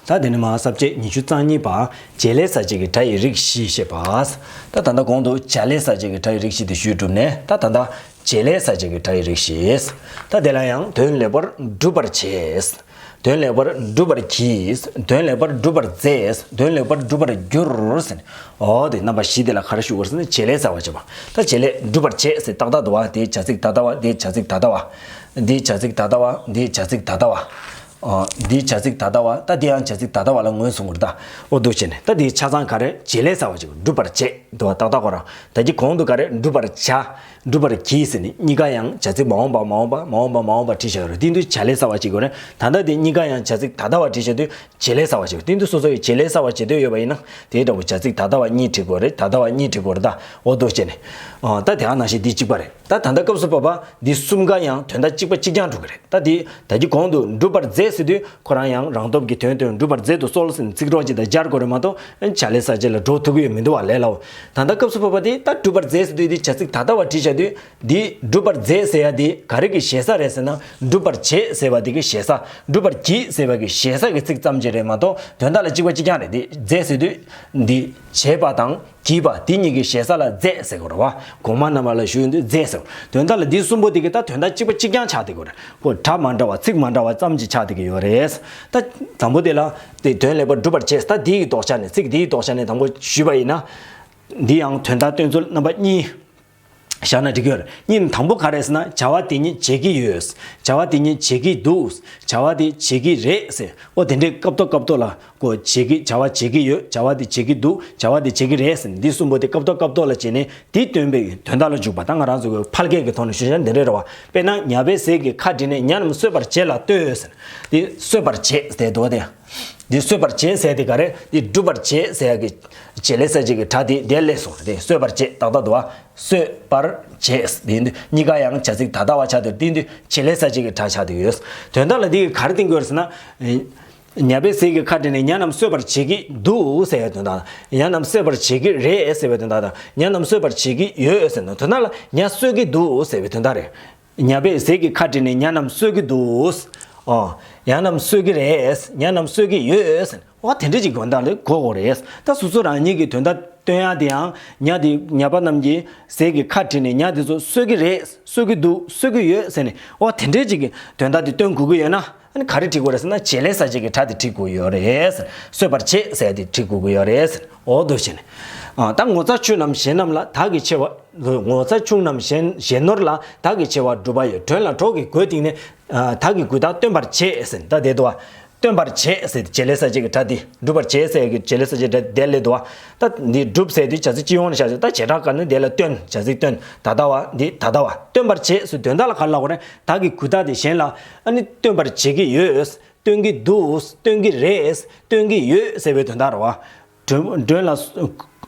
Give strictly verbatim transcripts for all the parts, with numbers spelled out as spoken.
ད་དེ་ནས་མར་ས་བཅད་ཉི་ཤུ་རྩ་གཉིས་པ། བྱེད་ལས་གསལ་བྱེད་ཀྱི་སྒྲ་ཡི་རིགས་བཞི་བཤད་པ། ད་ད་ལྟ་གོང་དུ་བྱ་ལས་གསལ་བྱེད་ཀྱི་སྒྲ་ཡི་རིགས་བཞི་དེ་ཞུས་གྲུབ་ནས། ད་ད་ལྟ་བྱེད་ལས་གསལ་བྱེད་ཀྱི་སྒྲ་ཡི་རིགས་བཞི། ད་དེ་ལ་ཡང་དོན་ལེགས་པར་སྒྲུབ་པར་བྱེད། དོན་ལེགས་པར་སྒྲུབ་པར་གྱིས། དོན་ལེགས་པར་སྒྲུབ་པར་མཛད། དོན་ལེགས་པར་སྒྲུབ་པར་འགྱུར་ཟེར་ནས། འོ་དེ་རྣམ་པ་བཞི་དེ་ལ་ག་རེ་ཞུ་དགོས་ཟེར་ན་བྱེད་ལས་གསལ་བར་བྱེད་པ། ད་བྱེད་ལས་སྒྲུབ་པར་བྱེད་ཟེར་ཏག་ཏག་འདུག་བ། དེའི་བྱ་ཚིག་ད་ལྟ་བ། དེའི་བྱ་ཚིག་ད་ལྟ་བ། འདིའི་བྱ་ཚིག་ད་ལྟ་བ། འདིའི་བྱ་ཚིག་ད་ལྟ་བ། ཨ། འདིའི་བྱ་ཚིག་ད་ལྟ་བ། ད་འདི་ཡང་བྱ་ཚིག་ད་ལྟ་བ་ལ་ངོས་བཟུང་དགོས་རེད་ད། འོ་འདུག་བྱས་ནས་ད་འདིའི་ཆ་ཚང་ག་རེ། བྱེད་ལས་གསལ་བར་བྱེད་པ། སྒྲུབ་པར་བྱེད་འདུག་བ། ཏག་ཏག་ཁོ་རང་ད་གི་གོང་དུ་ག་རེ། སྒྲུབ་པར་བྱ། སྒྲུབ་པར་གྱིས་ཟེར་ནས་གཉིས་ཀ་ཡང་བྱ་ཚིག་མ་འོངས་པ་མ་འོངས་པ་མ་འོངས་པ་མ་འོངས་པ་བྲིས་བཞག་ཡོད་རེད། དེ་དུས་བྱ་ལས་གསལ་བར་བྱེད་དགོས་རེད། ད་ལྟ་དེ་གཉིས་ཀ་ཡང་བྱ་ཚིག་ད་ལྟ་བ་བྲིས་བཞག་དུས་བྱེད་ལས་གསལ་བར་བྱེད་དགོས། དེ་དུས་སོ་སོ་ཡི་བྱེད་ལས་གསལ་བར་བྱེད་འདོད་ཡོད་པ་ཡིན་ན་དེའི་འདྲ་བོ་བྱ་ཚིག་ད་ལྟ་བ་གཉིས་བྲིས་དགོས་རེད། ད་ལྟ་བ་གཉིས་བྲིས་དགོས་རེད་ད། འོ་འདུག་བྱས་ནས། ཨ། ད་དེ་ཨ་ནང་བཞིན་འདི་གཅིག་པ་རེད། ད་ད་ལྟ་སྐབས་སུ་བབ་པ་འདི་གསུམ་ཀ་ཡང་དོན་དག་གཅིག་པ་གཅིག་རྐྱང་འགྲོ་གི་རེད། ད་འདི་ད་གི་གོང་དུ་སྒྲུབ་པར་མཛད་ཟེར་དུས་ཁོ་རང་ཡང་རང་སྟོབས་ཀྱིས་དོན་སྟོན། སྒྲུབ་པར་མཛད་དུ་གསོལ་ཟེར་ནས་ཚིག་གྲོགས་ཅིག་དང་སྦྱར་དགོས་རེད་མ་གཏོགས་བྱ་ལས་གསལ་བྱེད་ལ་འགྲོ་ཐུབ་ཀྱི་ཡོད་མི་འདུག་བ། ལས་སླ་བོ། ད་ལྟ་སྐབས་སུ་བབ་པ་དེ་ད་སྒྲུབ་པར་མཛད་ཟེར་དུས་འདི་བྱ་ཚིག་ད་ལྟ་བ་བྲིས་བཞག་དུས་འདི་སྒྲུབ་པར་མཛད་ཟེར་ཡ་འདི་ག་རེ་གི་ཞེ་ས་རེད་ཟེར་ན། སྒྲུབ་པར་བྱེད་ཟེར་བ་འདི་གི་ཞེ་ས། སྒྲུབ་པར་གྱིས་ཟེར་བ་གི་ཞེ་ས་གི་ཚིག་ཙམ་ཅིག་རེད་མ་གཏོགས་དོན་དག་ལ་གཅིག་པ་གཅིག་རྐྱང་རེད། འདི་མཛད་ཟེར་དུས་འདི་བྱེད་པ་དང་། གྱིས་པ་དེ་གཉིས་ཀྱི་ཞེ་ས་ལ་མཛད་ཟེར་དགོས་རེད་བ། གོང་མ་རྣམ་པ་ལ་ཞུ་ཡོང་དུས་མཛད་ཟེར། དོན་དག་ལ་འདི་གསུམ་པོ་དེ་གི་ད་དོན་དག་གཅིག་པ་གཅིག་རྐྱང་ཆགས་བསྡད་ཀྱི་ཡོད་རེད། ཁོ་སྒྲ་མ་འདྲ་བ། ཚིག་མ་འདྲ་བ་ཙམ་ཅིག་ཆགས་བསྡད་ཀྱི་ཡོད་རེད། ད་དང་པོ་དེ་ལ་དེ་དོན་ལེགས་པར་སྒྲུབ་པར་བྱེད། ད་འདི་ཡི་ལྡོག་ཆ་ནས། ཚིག་འདི་ཡི་ལྡོག་ཆ་ནས་དང་པོ་ཞུས་པ་ཡིན་ན། འདི་ཡང་དོན་དག་སྟོན་ཚུལ་རྣམ་པ་གཉིས་བཞག་ན་འགྲིག་གི་ཡོད་རེད། གཉིས་ནི་དང་པོ་ག་རེ་ཟེར་ན། བྱ་བ་དེ་ཉིད་བྱེད་ཀྱི་ཡོད། བྱ་བ་དེ་ཉིད་བྱེད་ཀྱི་འདུག། བྱ་བ་དེ་བྱེད་ཀྱི་རེད་ཟེར། འོ་དེ་འདྲའི་སྐབས་ཐོག་སྐབས་ཐོག་ལ། ཀོ་བྱེད་ཀྱི། བྱ་བ་བྱེད་ཀྱི་ཡོད། བྱ་བ་དེ་བྱེད་ཀྱི་འདུག། བྱ་བ་དེ་བྱེད་ཀྱི་རེད་ཟེར་ནས་འདི་གསུམ་པོ་དེ་སྐབས་ཐོག་སྐབས་ཐོག་ལ་བྱས་ནས་དེ་སྟོན་པའི་དོན་དག་ལ་འཇུག་པ། ད་ང་རང་ཚོ་གི་ཕལ་སྐད་ཀྱི་ཐོག་ནས་ཞུ་བྱ་འདི་འདྲ་རེད་བ། དཔེར་ན། ཉ་པའི་ཟས་ཀྱི་ཁ་བྲིས་ནས་ཉ་རྣམས་གསོད་པར་བྱེད་ལ་ལྟོས་ཟེར། འདི་གསོད་པར་བྱེད་ཟེར་འདུག་བ་དེ། འདི་གསོད་པར་བྱེད་ཟེར་དེ་ག་རེ། འདི་སྒྲུབ་པར་བྱེད་ཟེར་ཡ་གི་བྱེད་ལས་གསལ་བྱེད་ཀྱི་སྒྲ་དེ་དེ་སླེབས་སོང་། དེ་གསོད་པར་བྱེད་ཏག་ཏག་འདུག་བ། གསོད་པར་བྱེད་དེ་འདི་གཉིས་ཀ་ཡང་བྱ་ཚིག་ད་ལྟ་བ་ཆགས་དུས་དེ་འདི་བྱེད་ལས་གསལ་བྱེད་ཀྱི་སྒྲ་ཆགས་དུས་ཡོད། དོན་དག་ལ་འདི་གི་ག་རེ་བསྟན་དགོས་ཟེར་ན། ཉ་པའི་ཟས་ཀྱི་ཁ་བྲིས་ནས་ཉ་རྣམས་གསོད་པར་བྱེད་ཀྱི་འདུག་ཟེར་བའི་དོན་དག་དང་། ཉ་རྣམས་གསོད་པར་བྱེད་ཀྱི་རེད་ཟེར་བའི་དོན་དག་དང་། ཉ་རྣམས་གསོད་པར་བྱེད་ཀྱི་ཡོད་ཟེར་ན་དོན་དག་ལ་ཉ་གསོད་ཀྱི་འདུག་ཟེར་བའི་དོན་དག་རེད། ཉ་པའི་ཟས་ཀྱི་ཁ་བྲིས་ནས་ཉ་རྣམས་གསོད་ཀྱི་འདུག། ཨོ། ཉ་རྣམས་གསོད་ཀྱི་རེད། ཉ་རྣམས་གསོད་ཀྱི་ཡོད་ཟེར་ན། ཨོ་དེ་འདྲ་ཅིག་དོན་དག་ལ་གོ་དགོས་རེད། ད་སོ་སོ་རང་ཉིད་ཀྱི་དོན་དག་སྟོན་ཡ་དེ་ཡང་ཉ་དེ། ཉ་པ་རྣམས་ཀྱི་ཟས་ཀྱི་ཁ་བྲིས་ནས་ཉ་དེ་ཚོ་གསོད་ཀྱི་རེད། གསོད་ཀྱི་འདུག། གསོད་ཀྱི་ཡོད་ཟེར་ནས། ཨོ་དེ་འདྲ་ཅིག་གི་དོན་དག་དེ་སྟོན་དགོས་ཀྱི་ཡོད་ན། ཨ་ནི་ག་རེ་བྲིས་དགོས་རེད་ཟེར་ན། བྱེད་ལས་གསལ་བྱེད་ཀྱི་སྒྲ་དེ་བྲིས་དགོས་ཡོད་རེད། གསོད་པར་བྱེད་ཟེར་དེ་བྲིས་དགོས་ཀྱི་ཡོད་རེད། འོ་འདུག་བྱས་ནས། ཨ། ད་ངོ་ཚ་ཁྱོད་རྣམས་གཞན་རྣམས་ལ། བདག་གིས་ཆེ་བ། ངོ་ཚ་ཁྱོད་རྣམས་གཞན། གཞན་ནོར་ལ། བདག་གིས་ཆེ་བ་སྒྲུབ་པ་ཡོད། མགྲོན་ལ་གྲོགས་ཀྱི་གོས་བཏིང་ནས། ཨ། བདག་གི་མགུ་ཐག་སྟོན་པར་བྱེད་ཟེར། ད་དེ་འདུག་བ། སྟོན་པར་བྱེད་ཟེར་དེ་བྱེད་ལས་གསལ་བྱེད་ཀྱི་སྒྲ་དེ། སྒྲུབ་པར་བྱེད་ཟེར་གྱི་བྱེད་ལས་གསལ་བྱེད་སྒྲ་དེ་སླེབས་འདུག་བ། ད་འདི་སྒྲུབ་ཟེར་དུས་བྱ་ཚིག་སྤྱི་ཡོངས་ནས་བཞག་ཚེ། ད་བྱེ་བྲག་སྒང་ནས་དེ་ལ་སྟོན། བྱ་ཚིག་སྟོན། ད་ལྟ་བ། འདི་ད་ལྟ་བ། སྟོན་པར་བྱེད་ཟེར་དོན་དག་ལ་ག་རེ་ལབ་དགོས་རེད། བདག་གི་མགུ་ཐག་དེ་གཞན་ལ་ཨ་ནི་སྟོན་པར་བྱེད་ཀྱི་ཡོད། སྟོན་གྱི་འདུག། སྟོན་གྱི་རེད། སྟོན་གྱི་ཡོད་ཟེར་བའི་དོན་དག་རེད་བ། མགྲོན། མགྲོན་ལ།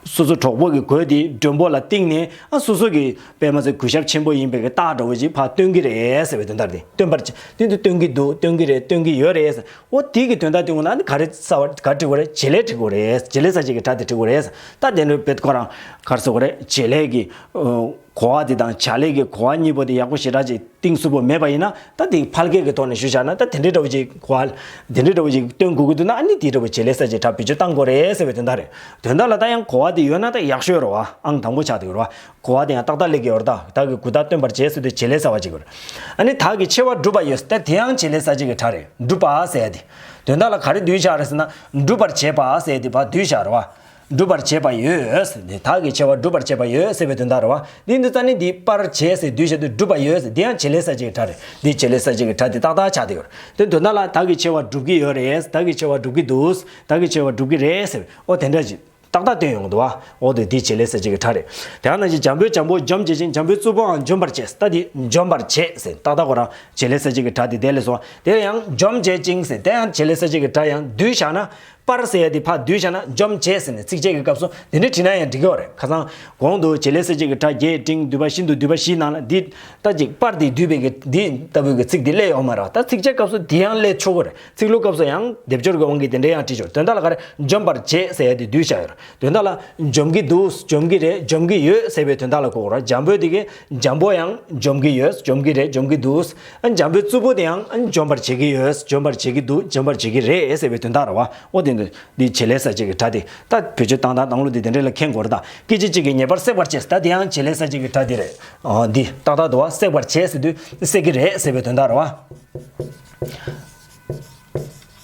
སོ་སོ་གྲོགས་པོ་གི་གོས་དེ་མགྲོན་པོ་ལ་བཏིང་ནས། ཨ། སོ་སོ་གི་དཔེ་མ་ཚད་གུས་ཞབས་ཆེན་པོ་ཡིན་པའི་གི་རྟགས་འདྲ་བོ་ཅིག་ཕར་སྟོན་གྱི་རེད་ཟེར་བའི་དོན་དག་རེད། སྟོན་པར་བྱེད། དེ་དུས་སྟོན་གྱི་འདུག། སྟོན་གྱི་རེད། སྟོན་གྱི་ཡོད་རེད་ཟེར། འོ་དེ་གི་དོན་དག་དེ་ངོ་ན་ཨ་ནི་ག་རེ་ས་བ་ག་རེ་བྲི་དགོས་རེད། བྱེད་ལས་བྲི་དགོས་རེད། བྱེད་ལས་གསལ་བྱེད་ཀྱི་སྒྲ་དེ་བྲི་དགོས་རེད། ད་དེ་འདྲ་བེད་ཁོ་རང་ག་རེ་ཟེར་དགོས་རེད། བྱེད་ལས་ཀྱི། ཨོ། གོ་བ་དེ་དང་བྱ་ལས་ཀྱི་གོ་བ་གཉིས་པོ་དེ་ཡག་པོ་ཞེ་དྲག་ཅིག་གཏིང་ཟབ་པོ་མེད་པ་ཡིན་ན། ད་དེ་ཕལ་སྐད་ཀྱི་ཐོག་ནས་ཞུས་བཞག་ན། ད་དེ་འདྲའི་འདྲ་བོ་ཅིག་གོ་བ། དེ་འདྲའི་འདྲ་བོ་ཅིག་སྟོན་དགོས་ཀྱི་འདུག་ན། ཨ་ནི་དེ་འདྲ་བོ་བྱེད་ལས་གསལ་བྱེད་སྒྲ་བེད་སྤྱོད་བཏང་དགོས་རེད་ཟེར་བའི་དོན་དག་རེད། དོན་དག་ལ་ད་ཡང་གོ་བ་དེ་ཡོད་ན་ད་ཡག་ཤོས་རེད་བ། ཨང་དང་པོ་ཆགས་བསྡད་ཡོད་རེད་བ། གོ་བ་དེ་ཡང་ཏག་ཏག་སླེབས་ཀྱི་ཡོད་རེད་ད། བདག་གི་མགུ་ཐག་སྟོན་པར་བྱེད་ཟེར་དུས་བྱེད་ལས་གསལ་བ་ཅིག་ཡོད་རེད། ཨ་ནི་བདག་གིས་ཆེ་བ་སྒྲུབ་པ་ཡོད་ཟེར། ད་དེ་ཡང་བྱེད་ལས་གསལ་བྱེད་ཀྱི་སྒྲ་རེད། སྒྲུབ་པ་ཟེར་ཡ་དེ། དོན་དག་ལ་ག་རེ་བསྡུས་བཞག་རེད་ཟེར་ན། སྒྲུབ་པར་བྱེད་པ་ཟེར་ཡ་དེ་ཕར་བསྡུས་བཞག་རེད་བ། སྒྲུབ་པར་བྱེད་པ་ཡོད་ཟེར་ནས། བདག་གིས་ཆེ་བ་སྒྲུབ་པར་བྱེད་པ་ཡོད་ཟེར་བའི་དོན་དག་རེད་བ། འདི་འདི་རྩ་ནི་འདི་པར་བྱེད་ཟེར་བསྡུས་བཞག་དུས་སྒྲུབ་པ་ཡོད་ཟེར། འདི་ཡང་བྱེད་ལས་གསལ་བྱེད་ཀྱི་སྒྲ་རེད། འདི་བྱེད་ལས་གསལ་བྱེད་ཀྱི་སྒྲ་དེ་ཏག་ཏག་ཆགས་བསྡད་ཡོད་རེད། དེ་དོན་དག་ལ་བདག་གིས་ཆེ་བ་སྒྲུབ་ཀྱི་ཡོད་རེད། བདག་གིས་ཆེ་བ་སྒྲུབ་ཀྱི་འདུག། བདག་གིས་ཆེ་བ་སྒྲུབ་ཀྱི་རེད་ཟེར། འོ་དེ་འདྲ་ཅིག་ཏག་ཏག་སྟོན་ཡོང་གི་འདུག་བ། འོ་དེ་འདི་བྱེད་ལས་གསལ་བྱེད་ཀྱི་སྒྲ་རེད། དེ་ཡང་ན་ཅིག་འཇམ་པོའི་འཇམ་པོ་འཇོམས་བྱེད་ཅིང་། འཇམ་པོའི་རྩུབ་པོའང་འཇོམས་པར་བྱེད། ད་འདི་འཇོམས་པར་བྱེད་ཟེར་ཏག་ཏག་ཁོ་རང་བྱེད་ལས་གསལ་བྱེད་ཀྱི་སྒྲ་དེ་དེ་ལས་སོང་། དེ་ཡང་འཇོམས་བྱེད་ཅིང་ཟེར། དེ་ཡང་བྱེད་ལས་གསལ་བྱེད་ཀྱི་སྒྲ་ཡང་བསྡུས་བཞག་ན། པར་ཟེར་ཡ་དེ་ཕར་བསྡུས་བཞག་ན་འཇོམས་བྱེད་ཟེར་ནས་ཚིགས་བཅད་ཀྱི་སྐབས་སུ་དེ་འདྲ་བྲིས་ན་ཡང་འགྲིག་གི་ཡོད་རེད། ཁ་སང་གོང་དུ་བྱེད་ལས་གསལ་བྱེད་ཀྱི་སྒྲ་བརྒྱད་འབྲིང་བསྡུས་པ་ཤིན་ཏུ་བསྡུས་པ་བཞིའི་ནང་ལ་འདི་ལྟ་ཅིག་པར་དེ་བསྡུས་པའི་གི་འདི་ལྟ་བུའི་གི་ཚིག་འདི་སླེབས་ཡོད་མ་རེད། ད་ཚིགས་བཅད་སྐབས་སུ་དེ་ཡང་སླེབས་ཆོག་གི་རེད། ཚིག་ལྷུག་སྐབས་སུ་ཡང་སྡེབ་སྦྱོར་གྱི་དབང་གིས་དེ་འདྲ་ཡང་བྲིས་ཆོག་དོན་དག་ལ་ག་རེ། འཇོམས་པར་བྱེད་ཟེར་ཡ་དེ་བསྡུས་བཞག་ཡོད་རེད། དོན་དག་ལ་འཇོམས་ཀྱི་འདུག་འཇོམས་ཀྱི་རེད། འཇོམས་ཀྱི་ཡོད་ཟེར་བའི་དོན་དག་ལ་གོ་དགོས་རེད། འཇམ་པོ་དེ་གི་འཇམ་པོ་ཡང་འཇོམས་ཀྱི་ཡོད། འཇོམས་ཀྱི་རེད། འཇོམས་ཀྱི་འདུག་ཨ་འཇམ་པོའི་རྩུབ་པོ་དེ་ཡང་ཨ་འཇོམས་པར་བྱེད་ཀྱི་ཡོད། འཇོམས་པར་བྱེད་ཀྱི་འདུག་འཇོམས་པར་བྱེད་ཀྱི་རེད་ཟེར་བའི་དོན་དག་རེད་བ། འོ་དེ་འདི་འདི་བྱེད་ལས་གསལ་བྱེད་ཀྱི་སྒྲ་དེ་ད་བེད་སྤྱོད་བཏང་སྟངས་བཏང་ལུགས་དེ་དེ་འདྲ་ལ་མཁྱེན་དགོས་རེད། ད་སྐད་ཅིག་གཅིག་གིས་ངེས་པར་སྲེག་པར་བྱེད། ད་དེ་ཡང་བྱེད་ལས་གསལ་བྱེད་ཀྱི་སྒྲ་དེ་རེད། ཨ་འདི་ཏག་ཏག་འདུག་བ། སྲེག་པར་བྱེད་ཟེར་དུས་སྲེག་གི་རེད་ཟེར་བའི་དོན་དག་རེད་བ།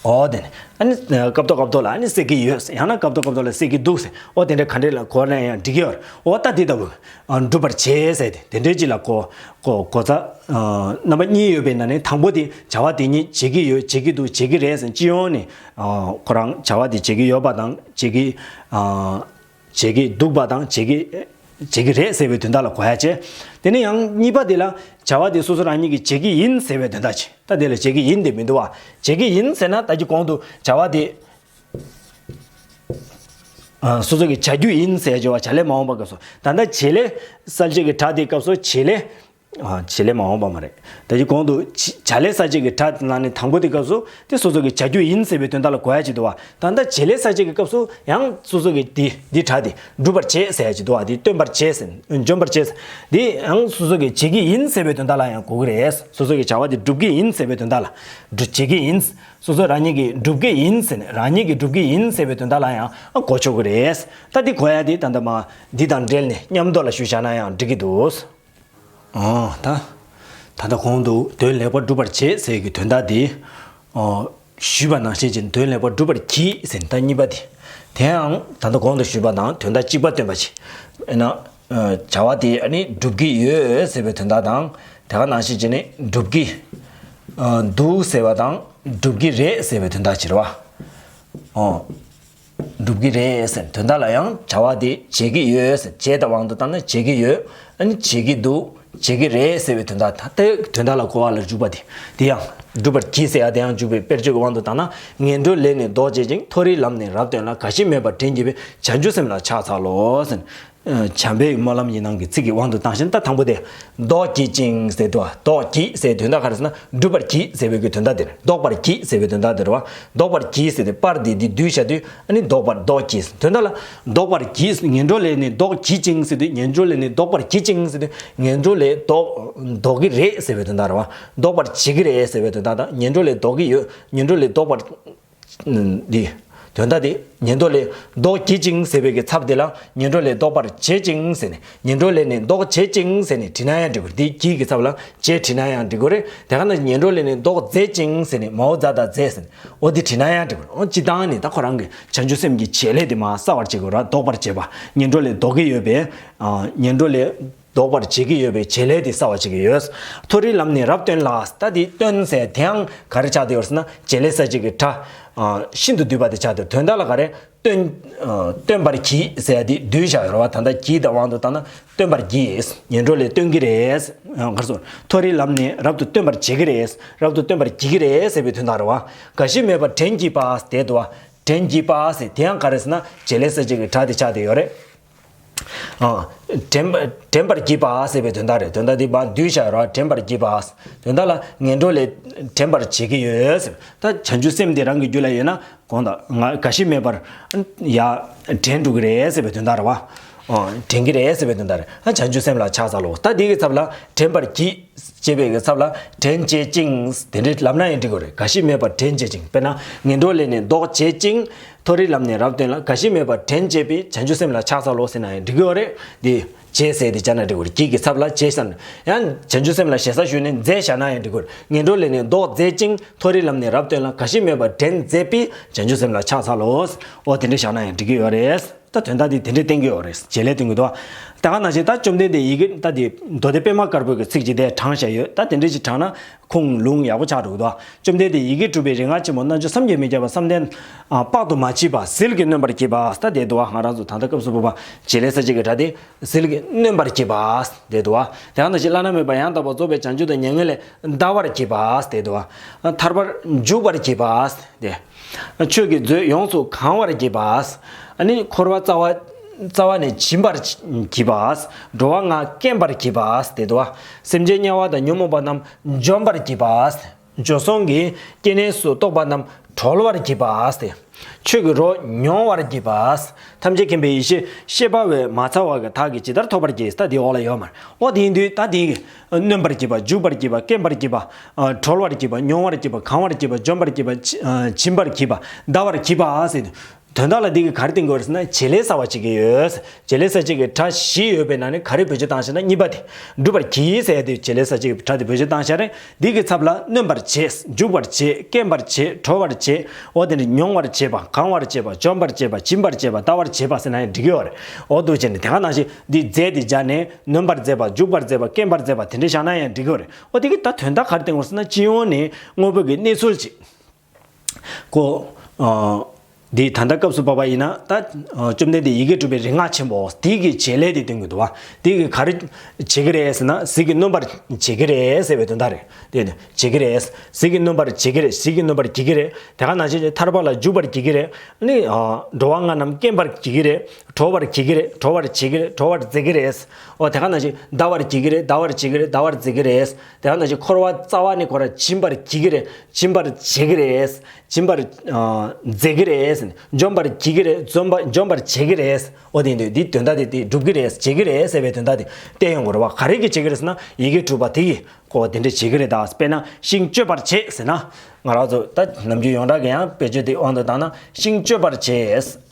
འོ་དེ་ནས་ཨ་ནི་སྐབས་ཐོག་སྐབས་ཐོག་ལ་ཨ་ནི་སྲེག་གི་ཡོད་ཟེར། ཡང་ན་སྐབས་ཐོག་སྐབས་ཐོག་ལ་སྲེག་གི་འདུག་ཟེར། འོ་དེ་འདྲ་ག་འདྲ་ལ་གོ་ན་ཡང་འགྲིག་གི་ཡོད་རེད། འོ་ད་དེ་ལྟ་བུ་ཨ་སྒྲུབ་པར་བྱེད་ཟེར་ཏེ་དེ་འདྲའི་ཅིག་ལ་གོ་གོ་གོ་ཚ་ཨ་རྣམ་པ་གཉིས་ཡོད་པའི་ནང་ནས་དང་པོ་དེ་བྱ་བ་དེ་ཉིད་བྱེད་ཀྱི་ཡོད། བྱེད་ཀྱི་འདུག་བྱེད་ཀྱི་རེད་ཟེར། སྤྱི་ཡོངས་ནས་ཨ་ཁོ་རང་བྱ་བ་དེ་བྱེད་ཀྱི་ཡོད་པ་དང་བྱེད་ཀྱི་ཨ། བྱེད་ཀྱི་འདུག་པ་དང་བྱེད་ཀྱི་བྱེད་ཀྱི་རེད་ཟེར་བའི་དོན་དག་ལ་གོ་ཡ་བྱས། དེ་ནས་ཡང་གཉིས་པ་དེ་ལ་བྱ་བ་དེ་སོ་སོ་རང་ཉིད་ཀྱིས་བྱེད་ཀྱི་ཡིན་ཟེར་བའི་དོན་དག་བྱས། ད་དེ་ལ་བྱེད་ཀྱི་ཡིན་དེ་མི་འདུག་བ། བྱེད་ཀྱི་ཡིན་ཟེར་ན་ད་ཀྱི་གོང་དུ་བྱ་བ་དེ་ཨ་སོ་སོ་གིས་བྱ་རྒྱུ་ཡིན་ཟེར་བྱ་བ་བྱ་ལས་མ་འོངས་པ་སྐབས་སུ་ད་ལྟ་བྱེད་ལས་གསལ་བྱེད་ཀྱི་སྒྲ་དེའི་སྐབས་སུ་བྱེད་ལས། ཨ་བྱེད་ལས་མ་འོངས་པ་མ་རེད། ད་ཅི་གོང་དུ་བྱ་བྱ་ལས་གསལ་བྱེད་ཀྱི་སྒྲ་ནང་ནས་དང་པོ་དེ་སྐབས་སུ་དེ་སོ་སོ་གི་བྱ་རྒྱུ་ཡིན་ཟེར་བའི་དོན་དག་ལ་གོ་ཡ་ཅིག་འདུག་བ། ད་ལྟ་བྱེད་ལས་གསལ་བྱེད་ཀྱི་སྐབས་སུ་ཡང་སོ་སོ་གི་དེ་འདི་སྒྲ་དེ་སྒྲུབ་པར་བྱེད་ཟེར་ཡ་ཅིག་འདུག་བ། དེ་སྟོན་པར་བྱེད་ཟེར། འཇོམས་པར་བྱེད་ཟེར། དེ་ཡང་སོ་སོ་གི་བྱེད་ཀྱི་ཡིན་ཟེར་བའི་དོན་དག་ལ་ཡང་གོ་གི་རེད། སོ་སོ་གི་བྱ་བ་དེ་སྒྲུབ་ཀྱི་ཡིན་ཟེར་བའི་དོན་དག་ལ་སྒྲུབ་བྱེད་ཀྱི་ཡིན། སོ་སོ་རང་ཉིད་ཀྱིས་སྒྲུབ་ཀྱི་ཡིན་ཟེར་ནས་རང་ཉིད་ཀྱིས་སྒྲུབ་ཀྱི་ཡིན་ཟེར་བའི་དོན་དག་ལ་ཡང་གོ་ཆོག་གི་རེད། ད་འདི་གོ་ཡ་དེ་ད་ལྟ་མ་འདི་དང་འབྲེལ་ནས་མཉམ་དུ་ལ་ཞུས་བཞག་ན་ཡང་འགྲིག་གི་འདུག་ཨོ། ད། ད་ལྟ་གོང་དུ་དོན་ལེགས་པར་སྒྲུབ་པར་བྱེད་ཟེར་གྱི་དོན་དག་འདི། ཨོ། ཞུས་པ་ནང་བཞིན་བྱས་ནས་དོན་ལེགས་པར་སྒྲུབ་པར་གྱིས་ཟེར་ནས་ད་གཉིས་པ་དེ། དེའང་ད་ལྟ་གོང་དུ་ཞུས་པ་དང་དོན་དག་གཅིག་པ་སྟོན་པ་བྱེད། ཨེ་ན། བྱ་བ་དེ་ཨ་ནི་སྒྲུབ་ཀྱི་ཡོད་ཟེར་བའི་དོན་དག་དང་། དེ་ག་ནང་བཞིན་བྱས་ནས་སྒྲུབ་ཀྱི་འདུག་ཟེར་བ་དང་སྒྲུབ་ཀྱི་རེད་ཟེར་བའི་དོན་དག་བྱེད་རེད་བ། ཨོ། སྒྲུབ་ཀྱི་རེད་ཟེར། དོན་དག་ལ་ཡང་བྱ་བ་དེ་བྱེད་ཀྱི་ཡོད་ཟེར། བྱེད་དང་དབང་དུ་བཏང་ན་བྱེད་ཀྱི་ཡོད། ཨ་ནི་བྱེད་ཀྱི་འདུག་བྱེད་ཀྱི་རེད་ཟེར་བའི་དོན་དག་ད་ལྟའི་དོན་དག་ལ་གོ་བ་ལ་འཇུག་པ་དེ། དེ་ཡང་སྒྲུབ་པར་གྱིས་ཟེར་ཡ་དེ་ཡང་འཇུག་པའི་དཔེར་བརྗོད་ཀྱི་དབང་དུ་བཏང་ན། ངན་འགྲོའི་ལས་ནི་ལྡོག་བྱེད་ཅིང་། མཐོ་རིས་ལམ་ནི་རབ་སྟོན་ལ། རྒ་ཤི་མེད་པར་དྲན་བགྱིད་པའི། བྱང་ཆུབ་སེམས་ལ་ཕྱག་འཚལ་ལོ་ཟེར། བྱམས་པའི་སྨོན་ལམ་ཡིན་ནང་གི་ཚིག་གི་དབང་དུ་བཏང་ཞིང་། ད་དང་པོ་དེ་ལྡོག་བགྱིད་ཅིང་ཟེར་འདུག་ལྡོག་བགྱིད་ཟེར་དོན་དག་ག་རེ་ཟེར་ན་སྒྲུབ་པར་གྱིས་ཟེར་བའི་གི་དོན་དག་དེ་རེད། ལྡོག་པར་གྱིས་ཟེར་བའི་དོན་དག་དེ་རེད་བ། ལྡོག་པར་གྱིས་ཟེར་ཏེ་པར་དེ་འདི་བསྡུས་བྱ་དུས་ཨ་ནི་ལྡོག་པར་ལྡོག་གྱིས་དོན་དག་ལ་ལྡོག་པར་གྱིས། ངན་འགྲོའི་ལས་ནི་ལྡོག་བགྱིད་ཅིང་ཟེར་དུས་ངན་འགྲོའི་ལས་ནི་ལྡོག་པར་བགྱིད་ཅིང་ཟེར་དུས་ངན་འགྲོའི་ལས་ལྡོག་ལྡོག་གི་རེད་ཟེར་བའི་དོན་དག་རེད་བ། ལྡོག་པར་བྱེད་ཀྱི་རེད་ཟེར་བའི་དོན་དག་དང་། ངན་འགྲོའི་ལས་ལྡོག་གི་ཡོད། ངན་འགྲོའི་ལས་ལྡོག་པར། འདི། དོན་དག་དེ་ངན་འགྲོ་ལས་ལྡོག་བགྱིད་ཅིང་ཟེར་བའི་གི་ཚབ་དེ་ལ་ངན་འགྲོ་ལས་ལྡོག་པར་བྱེད་ཅིང་ཟེར་ནས། ངན་འགྲོ་ལས་ནི་ལྡོག་བྱེད་ཅིང་ཟེར་ནས་བྲིས་ན་ཡང་འགྲིག་གི་རེད། འདི་བགྱིད་ཀྱི་ཚབ་ལ་བྱེད་བྲིས་ན་ཡང་འགྲིག་གི་རེད། དེ་ག་ནང་བཞིན་ངན་འགྲོ་ལས་ནི་ལྡོག་མཛད་ཅིང་ཟེར་ནས་མའོ་ཛ་དང་མཛད་ཟེར་ནས་འོ་འདི་བྲིས་ན་ཡང་འགྲིག་གི་རེད། འོ་སྤྱིར་བཏང་ནི་ད་ཁོ་རང་གི་བྱང་ཆུབ་སེམས་ཀྱི་བྱེད་ལས་དེ་མར་གསལ་བར་བྱེད་དགོས་ར། ལྡོག་པར་བྱེད་པ། ངན་འགྲོ་ལས་ལྡོག་གི་ཡོད་པས། ངན་འགྲོ་ལས་ལྡོག་པར་བྱེད་ཀྱི་ཡོད་པའི་བྱེད་ལས་དེ་གསལ་བར་བྱེད་ཀྱི་ཡོད། མཐོ་རིས་ལམ་ནི་རབ་སྟོན་ལ། ད་དེ་སྟོན་ཟེར་དེའང་ག་རེ་ཆགས་བསྡད་ཡོད་ཟེར་ན་བྱེད་ལས་གསལ་བྱེད་ཀྱི་སྒྲ། ཨ་ཤིན་ཏུ་བསྡུས་པ་དེ་ཆགས་བསྡད་ཡོད། དོན་དག་ལ་ག་རེ་སྟོན། ཨ་སྟོན་པར་གྱིས་ཟེར་ཡ་དེ་བསྡུས་བཞག་ཡོད་རེད་བ། ད་ལྟ་གྱིས་དང་དབང་དུ་བཏང་ན་སྟོན་པར་གྱིས། ངན་འགྲོ་ལས་སྟོན་གྱི་རེད། ཨ་ག་རེ་ཟེར། མཐོ་རིས་ལམ་ནི་རབ་ཏུ་སྟོན་པར་བྱེད་ཀྱི་རེད། རབ་ཏུ་སྟོན་པར་བགྱིད་ཀྱི་རེད་ཟེར་བའི་དོན་དག་རེད་བ། རྒ་ཤི་མེད་པར་དྲན་བགྱིད་པ་དེ་འདུག་བ། དྲན་བགྱིད་པ་ཟེར་དེ་ཡང་ག་རེ་ཟེར་ན་བྱེད་ལས་གསལ་བྱེད་ཀྱི་སྒྲ་དེ་ཆགས་བསྡད་ཡོད་རེད། ཨ། དྲན་པ་དྲན་པར་བགྱིད་པ་ཟེར་བའི་དོན་དག་རེད། དོན་དག་འདི་མར་བསྡུས་བཞག་རོགས། དྲན་པར་བགྱིད་པ། དོན་དག་ལ་ངན་འགྲོ་ལས་དྲན་པར་བྱེད་ཀྱི་ཡོད་ཟེར། ད་བྱང་ཆུབ་སེམས་དེ་རང་གི་རྒྱུད་ལ་ཡོད་ན་གོང་དང་ང་རྒ་ཤི་མེད་པར་ཡ་དྲན་འགྲོ་གི་རེད་ཟེར་བའི་དོན་དག་རེད་བ། ཨ། དྲན་གྱི་རེད་ཟེར་བའི་དོན་དག་རེད། ཨ། བྱང་ཆུབ་སེམས་ལ་ཕྱག་འཚལ་ལོ། ད་འདི་གི་ཚབ་ལ་དྲན་པར་བགྱིད་ཅེས་པའི་གི་ཚབ་ལ་དྲན་བྱེད་ཅིང་དེ་འདྲའི་ལབ་ན་ཡང་འགྲིག་གི་རེད། རྒ་ཤི་མེད་པར་དྲན་བྱེད་ཅིང་། དཔེར་ན་ངན་འགྲོ་ལས་ནི་ལྡོག་བྱེད་ཅིང་། མཐོ་རིས་ལམ་ནི་རབ་སྟོན་ལ། རྒ་ཤི་མེད་པར་དྲན་བྱེད་པའི། བྱང་ཆུབ་སེམས་ལ་ཕྱག་འཚལ་ལོ་ཟེར་ན་ཡང་འགྲིག་གི་ཡོད་རེད། འདི་བྱེད་ཟེར་དེ་བྱས་ན་འགྲིག་གི་རེད། བགྱིད་ཀྱི་ཚབ་ལ་བྱེད་ཟེར་ན། ཡང་བྱང་ཆུབ་སེམས་ལ་ཞེ་ས་ཞུས་ནས་མཛད་བཞག་ན་ཡང་འགྲིག་གི་རེད། ངན་འགྲོ་ལས་ནི་ལྡོག་མཛད་ཅིང་། མཐོ་རིས་ལམ་ནི་རབ་སྟོན་ལ། རྒ་ཤི་མེད་པར་དྲན་མཛད་པའི། བྱང་ཆུབ་སེམས་ལ་ཕྱག་འཚལ་ལོ། འོ་དེ་འདྲ་བཞག་ན་ཡང་འགྲིག་གི་ཡོད་རེད། ད་དོན་དག་འདི་དེ་འདྲས་བསྟན་གྱི་ཡོད་རེད། བྱེད་ལས་བསྟན་གྱི་འདུག་ད་ག་ནང་བཞིན་ད་བཅོམ་ལྡན་འདས་ཡི་གེ་ད་འདི་མདོ་སྡེ་པད་མ་དཀར་པོའི་གི་ཚིག་ཅིག་དེ་དྲངས་བཞག་ཡོད། ད་དེ་འདྲས་ཅིག་དྲངས་ན་ ཁུངས་ལུང་ཡག་པོ་ཆགས་འགྲོ་གི་འདུག་བ། བཅོམ་ལྡན་འདས་ཡི་གེ་དྲུག་པའི་རིག་སྔགས་ཆེན་པོ་རྣལ་འབྱོར་བསམ་གྱིས་མི་ཁྱབ་པ་བསམ་གཏན་དཔག་ཏུ་མ་མཆིས་པ་ཟིལ་གྱིས་གནོན་པར་བགྱིས་པ་ཟེར་དེ་འདུག་བ། ང་རང་ཚོ་ད་ལྟ་སྐབས་སུ་བབ་པ་བྱེད་ལས་གསལ་བྱེད་ཀྱི་སྒྲ་དེ་ཟིལ་གྱིས་གནོན་པར་བགྱིས་པ་ཟེར་དེ་འདུག་བ། དེ་ཡང་ན་ཞིག་བླ་ན་མེད་པ་ཡང་དག་པར་རྫོགས་པའི་བྱང་ཆུབ་ཏུ་མྱ་ངན་ལས་འདའ་བར་བགྱིས་པ་ཟེར་དེ་འདུག་བ། ཐར་པར་འཇུག་པར་བགྱིས་པ་ཟེར་དེ། ཆོས་ཀྱི་མཛོད་ཡོངས་སུ་གང་བར་བགྱིས་པ། ཨ་ནི་འཁོར་བ་རྩ་བ་རྩ་བ་ནས་འབྱིན་པར་བགྱིས་པ། འགྲོ་བ་ལྔ་སྐེམ་པར་བགྱིས་པ་དེ་འདུག་བ། སེམས་ཅན་དམྱལ་བ་དང་ཉོན་མོངས་པ་རྣམས་འཇོམས་པར་བགྱིས་པ། འགྲོ་སོང་གི་སྐྱེ་གནས་སུ་གཏོགས་པ་རྣམས་གྲོལ་བར་བགྱིས་པ། ཆོས་ཀྱི་རོ་མྱོང་བར་བགྱིས་པ། ཐམས་ཅད་མཁྱེན་པའི་ཡེ་ཤེས་ཤེས་པ་བས་མ་ཚ་བ་གི་དག་གིས་ཇི་ལྟར་ཐོབ་པར་བགྱི། ད་དེའི་འོག་ལ་ཡོད་མ་རེད། འོ་དེ་ཡིན་དུས་ད་དེ་གནོན་པར་བགྱིས་པ། འཇུག་པར་བགྱིས་པ། སྐེམ་པར་བགྱིས་པ། གྲོལ་བར་བགྱིས་པ། མྱོང་བར་བགྱིས་པ། གང་བར་བགྱིས་པ། འཇོམས་པར་བགྱིས་པ། འབྱིན་པར་བགྱིས་པ། འདའ་བར་བགྱིས་པ་ཟེར་དུས། དོན་དག་ལ་འདི་གི་ག་རེ་བསྟན་དགོས་རེད་ཟེར་ན་བྱེད་ལས་གསལ་བ་བྱེད་ཀྱི་ཡོད། བྱེད་ལས་གསལ་བྱེད་ཀྱི་སྒྲ་བཞི་ཡོད་པའི་ནང་ནས་ག་རེ་བེད་སྤྱོད་བཏང་ཤེ་ན་གཉིས་པ་དེ། སྒྲུབ་པར་བགྱི་ཟེར་ཡ་དེ་བྱེད་ལས་གསལ་བྱེད་ཀྱི་སྒྲ་དེ་བེད་སྤྱོད་བཏང་ཤེ་རེད། འདི་གི་ཚབ་ལ་གནོན་པར་བྱེད། འཇུག་པར་བྱེད། སྐེམ་པར་བྱེད། གྲོལ་བར་བྱེད། འོ་དེ་ནི་མྱོང་བར་བྱེད་པ། གང་བར་བྱེད་པ། འཇོམས་པར་བྱེད་པ། འབྱིན་པར་བྱེད་པ། འདའ་བར་བྱེད་པ་ཟེར་ན་ཡང་འགྲིག་གི་ཡོད་རེད། འོ་འདུག་བྱས་ནས་དེ་ག་ནང་བཞིན་འདི་རྫས་དེ་སྦྱར་ནས་གནོན་པར་མཛད་པ། འཇུག་པར་མཛད་པ། སྐེམ་པར་མཛད་པ་དེ་འདྲ་བཞག་ན་ཡང་འགྲིག་གི་ཡོད་རེད། འོ་དེ་གི་ད་དོན་དག་ག་རེ་བསྟན་དགོས་ཟེར་ན་སྤྱི་ཡོངས་ནས་དངོས་པོ་གི་གནས་ཚུལ་ཅིག་ཀོ། འདི་ད་ལྟ་སྐབས་སུ་བབ་པ་ཡིན་ན་ད་བཅོམ་ལྡན་འདས་ཡི་གེ་དྲུག་པའི་རིག་སྔགས་ཆེན་པོ་འདི་གི་བྱེད་ལས་དེ་སྟོན་གྱི་འདུག་བ། འདི་གི་ག་རེ་བྱེད་ཀྱི་རེད་ཟེར་ན་ཟིལ་གྱིས་གནོན་པར་བྱེད་ཀྱི་རེད་ཟེར་བའི་དོན་དག་རེད། དེ་ནི་བྱེད་ཀྱི་རེད། ཟིལ་གྱིས་གནོན་པར་བྱེད་ཀྱི་རེད། ཟིལ་གྱིས་གནོན་པར་བགྱིད་ཀྱི་རེད། དེ་ག་ནང་བཞིན་ཐར་པ་ལ་འཇུག་པར་བགྱིད་ཀྱི་རེད། ནི་འགྲོ་བ་ལྔ་རྣམས་སྐེམ་པར་བགྱིད་ཀྱི་རེད། གྲོལ་བར་བགྱིད་ཀྱི་རེད། གྲོལ་བར་བྱེད་ཀྱི་རེད། གྲོལ་བར་མཛད་ཀྱི་རེད། འོ་དེ་ག་ནང་བཞིན་འདའ་བར་བགྱིད་ཀྱི་རེད། འདའ་བར་བྱེད་ཀྱི་རེད། འདའ་བར་མཛད་ཀྱི་རེད། དེ་ག་ནང་བཞིན་འཁོར་བ་རྩ་བ་ནས་ཁོ་ར་འབྱིན་པར་བགྱིད་ཀྱི་རེད། འབྱིན་པར་བྱེད་ཀྱི་རེད། སྦྱིན་པར་ཨ་མཛད་ཀྱི་རེད། འཇོམས་པར་བགྱིད་ཀྱི་རེད། འཇོམས་པ་འཇོམས་པར་བྱེད་ཀྱི་རེད། འོ་དེ་འདུག་འདི་དོན་དག་དེ་དེ་སྒྲུབ་ཀྱི་རེད། བྱེད་ཀྱི་རེད་ཟེར་བའི་དོན་དག་དེ་བསྟན་ཡོང་དགོས་རེད་བ། ག་རེ་གི་བྱེད་ཀྱི་རེད་ཟེར་ན་ཡི་གེ་དྲུག་པ་དེ་གི་ཁོ་དེ་འདྲ་བྱེད་ཀྱི་རེད་ད། དཔེར་ན་ཤིང་གཅོད་པར་བྱེད་ཟེར་ན་ང་རང་ཚོ་ད་ནམ་རྒྱུན་ཡོངས་གྲགས་ཀྱི་ཡང་བེད་སྤྱོད་དེ་དབང་དུ་བཏང་ན་ཤིང་གཅོད་པར་བྱེད།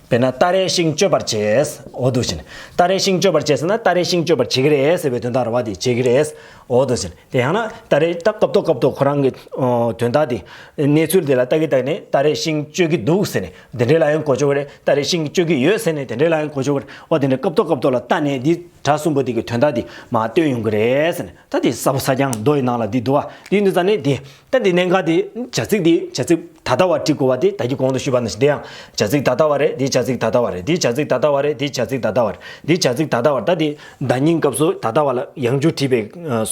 དཔེར་ན་སྟ་རེ་ཤིང་གཅོད་པར་བྱེད། འོ་འདུག་བྱས་ནས་སྟ་རེ་ཤིང་གཅོད་པར་བྱེད་ཟེར་ན་སྟ་རེ་ཤིང་གཅོད་པར་བྱེད་ཀྱི་རེད་ཟེར་བའི་དོན་དག་རེད་བ། དེ་བྱེད་ཀྱི་རེད། འོ་འདུག་བྱས་ནས་དེ་ཡང་ན་སྟ་རེ་ད་སྐབས་ཐོག་སྐབས་ཐོག་ཁོ་རང་གི་ཨོ་དོན་དག་དེ་གནས་ཚུལ་དེ་ལ་ལྟ་གི་ལྟ་གི་ནས་སྟ་རེ་ཤིང་གཅོད་ཀྱི་འདུག་ཟེར་ནས་དེ་འདྲའི་ལ་ཡང་གོ་ཆོག་གི་རེད། སྟ་རེ་ཤིང་གཅོད་ཀྱི་ཡོད་ཟེར་ནས་དེ་འདྲའི་ལ་ཡང་གོ་ཆོག་གི་རེད། འོ་དེ་འདྲ་སྐབས་ཐོག་སྐབས་ཐོག་ལ་ལྟ་ནས་འདི་སྒྲ་གསུམ་པོ་དེ་གི་དོན་དག་དེ་མར་སྟོན་ཡོང་གི་རེད་ཟེར་ནས། ད་དེ་ས་ཕོ་ས་རྐྱང་མདོ་ཡི་ནང་ལ་འདི་འདུག་བ། འདི་འདུག་ཙང་ནས་དེ། ད་འདི་གནད་འགག་དེ་བྱ་ཚིག་དེ་བྱ་ཚིག་ད་ལྟ་བ་འབྲི་དགོས་པ་དེ་ད་གིན་གོང་དུ་ཞུས་པ་ནང་བཞིན་དེ་ཡང་བྱ་ཚིག་ད་ལྟ་བ་རེད། འདི་བྱ་ཚིག་ད་ལྟ་བ་རེད། འདི་བྱ་ཚིག་ད་ལྟ་བ་རེད། འདི་བྱ་ཚིག་ད་ལྟ་བ་རེད། འདི་བྱ་ཚིག་ད་ལྟ་བ་རེད། ད་དེ་ཟླ་ཉིན་སྐབས་སུ་ད་ལྟ་བ་ལ་ཡང་བསྐྱར་བྲིས་པའི་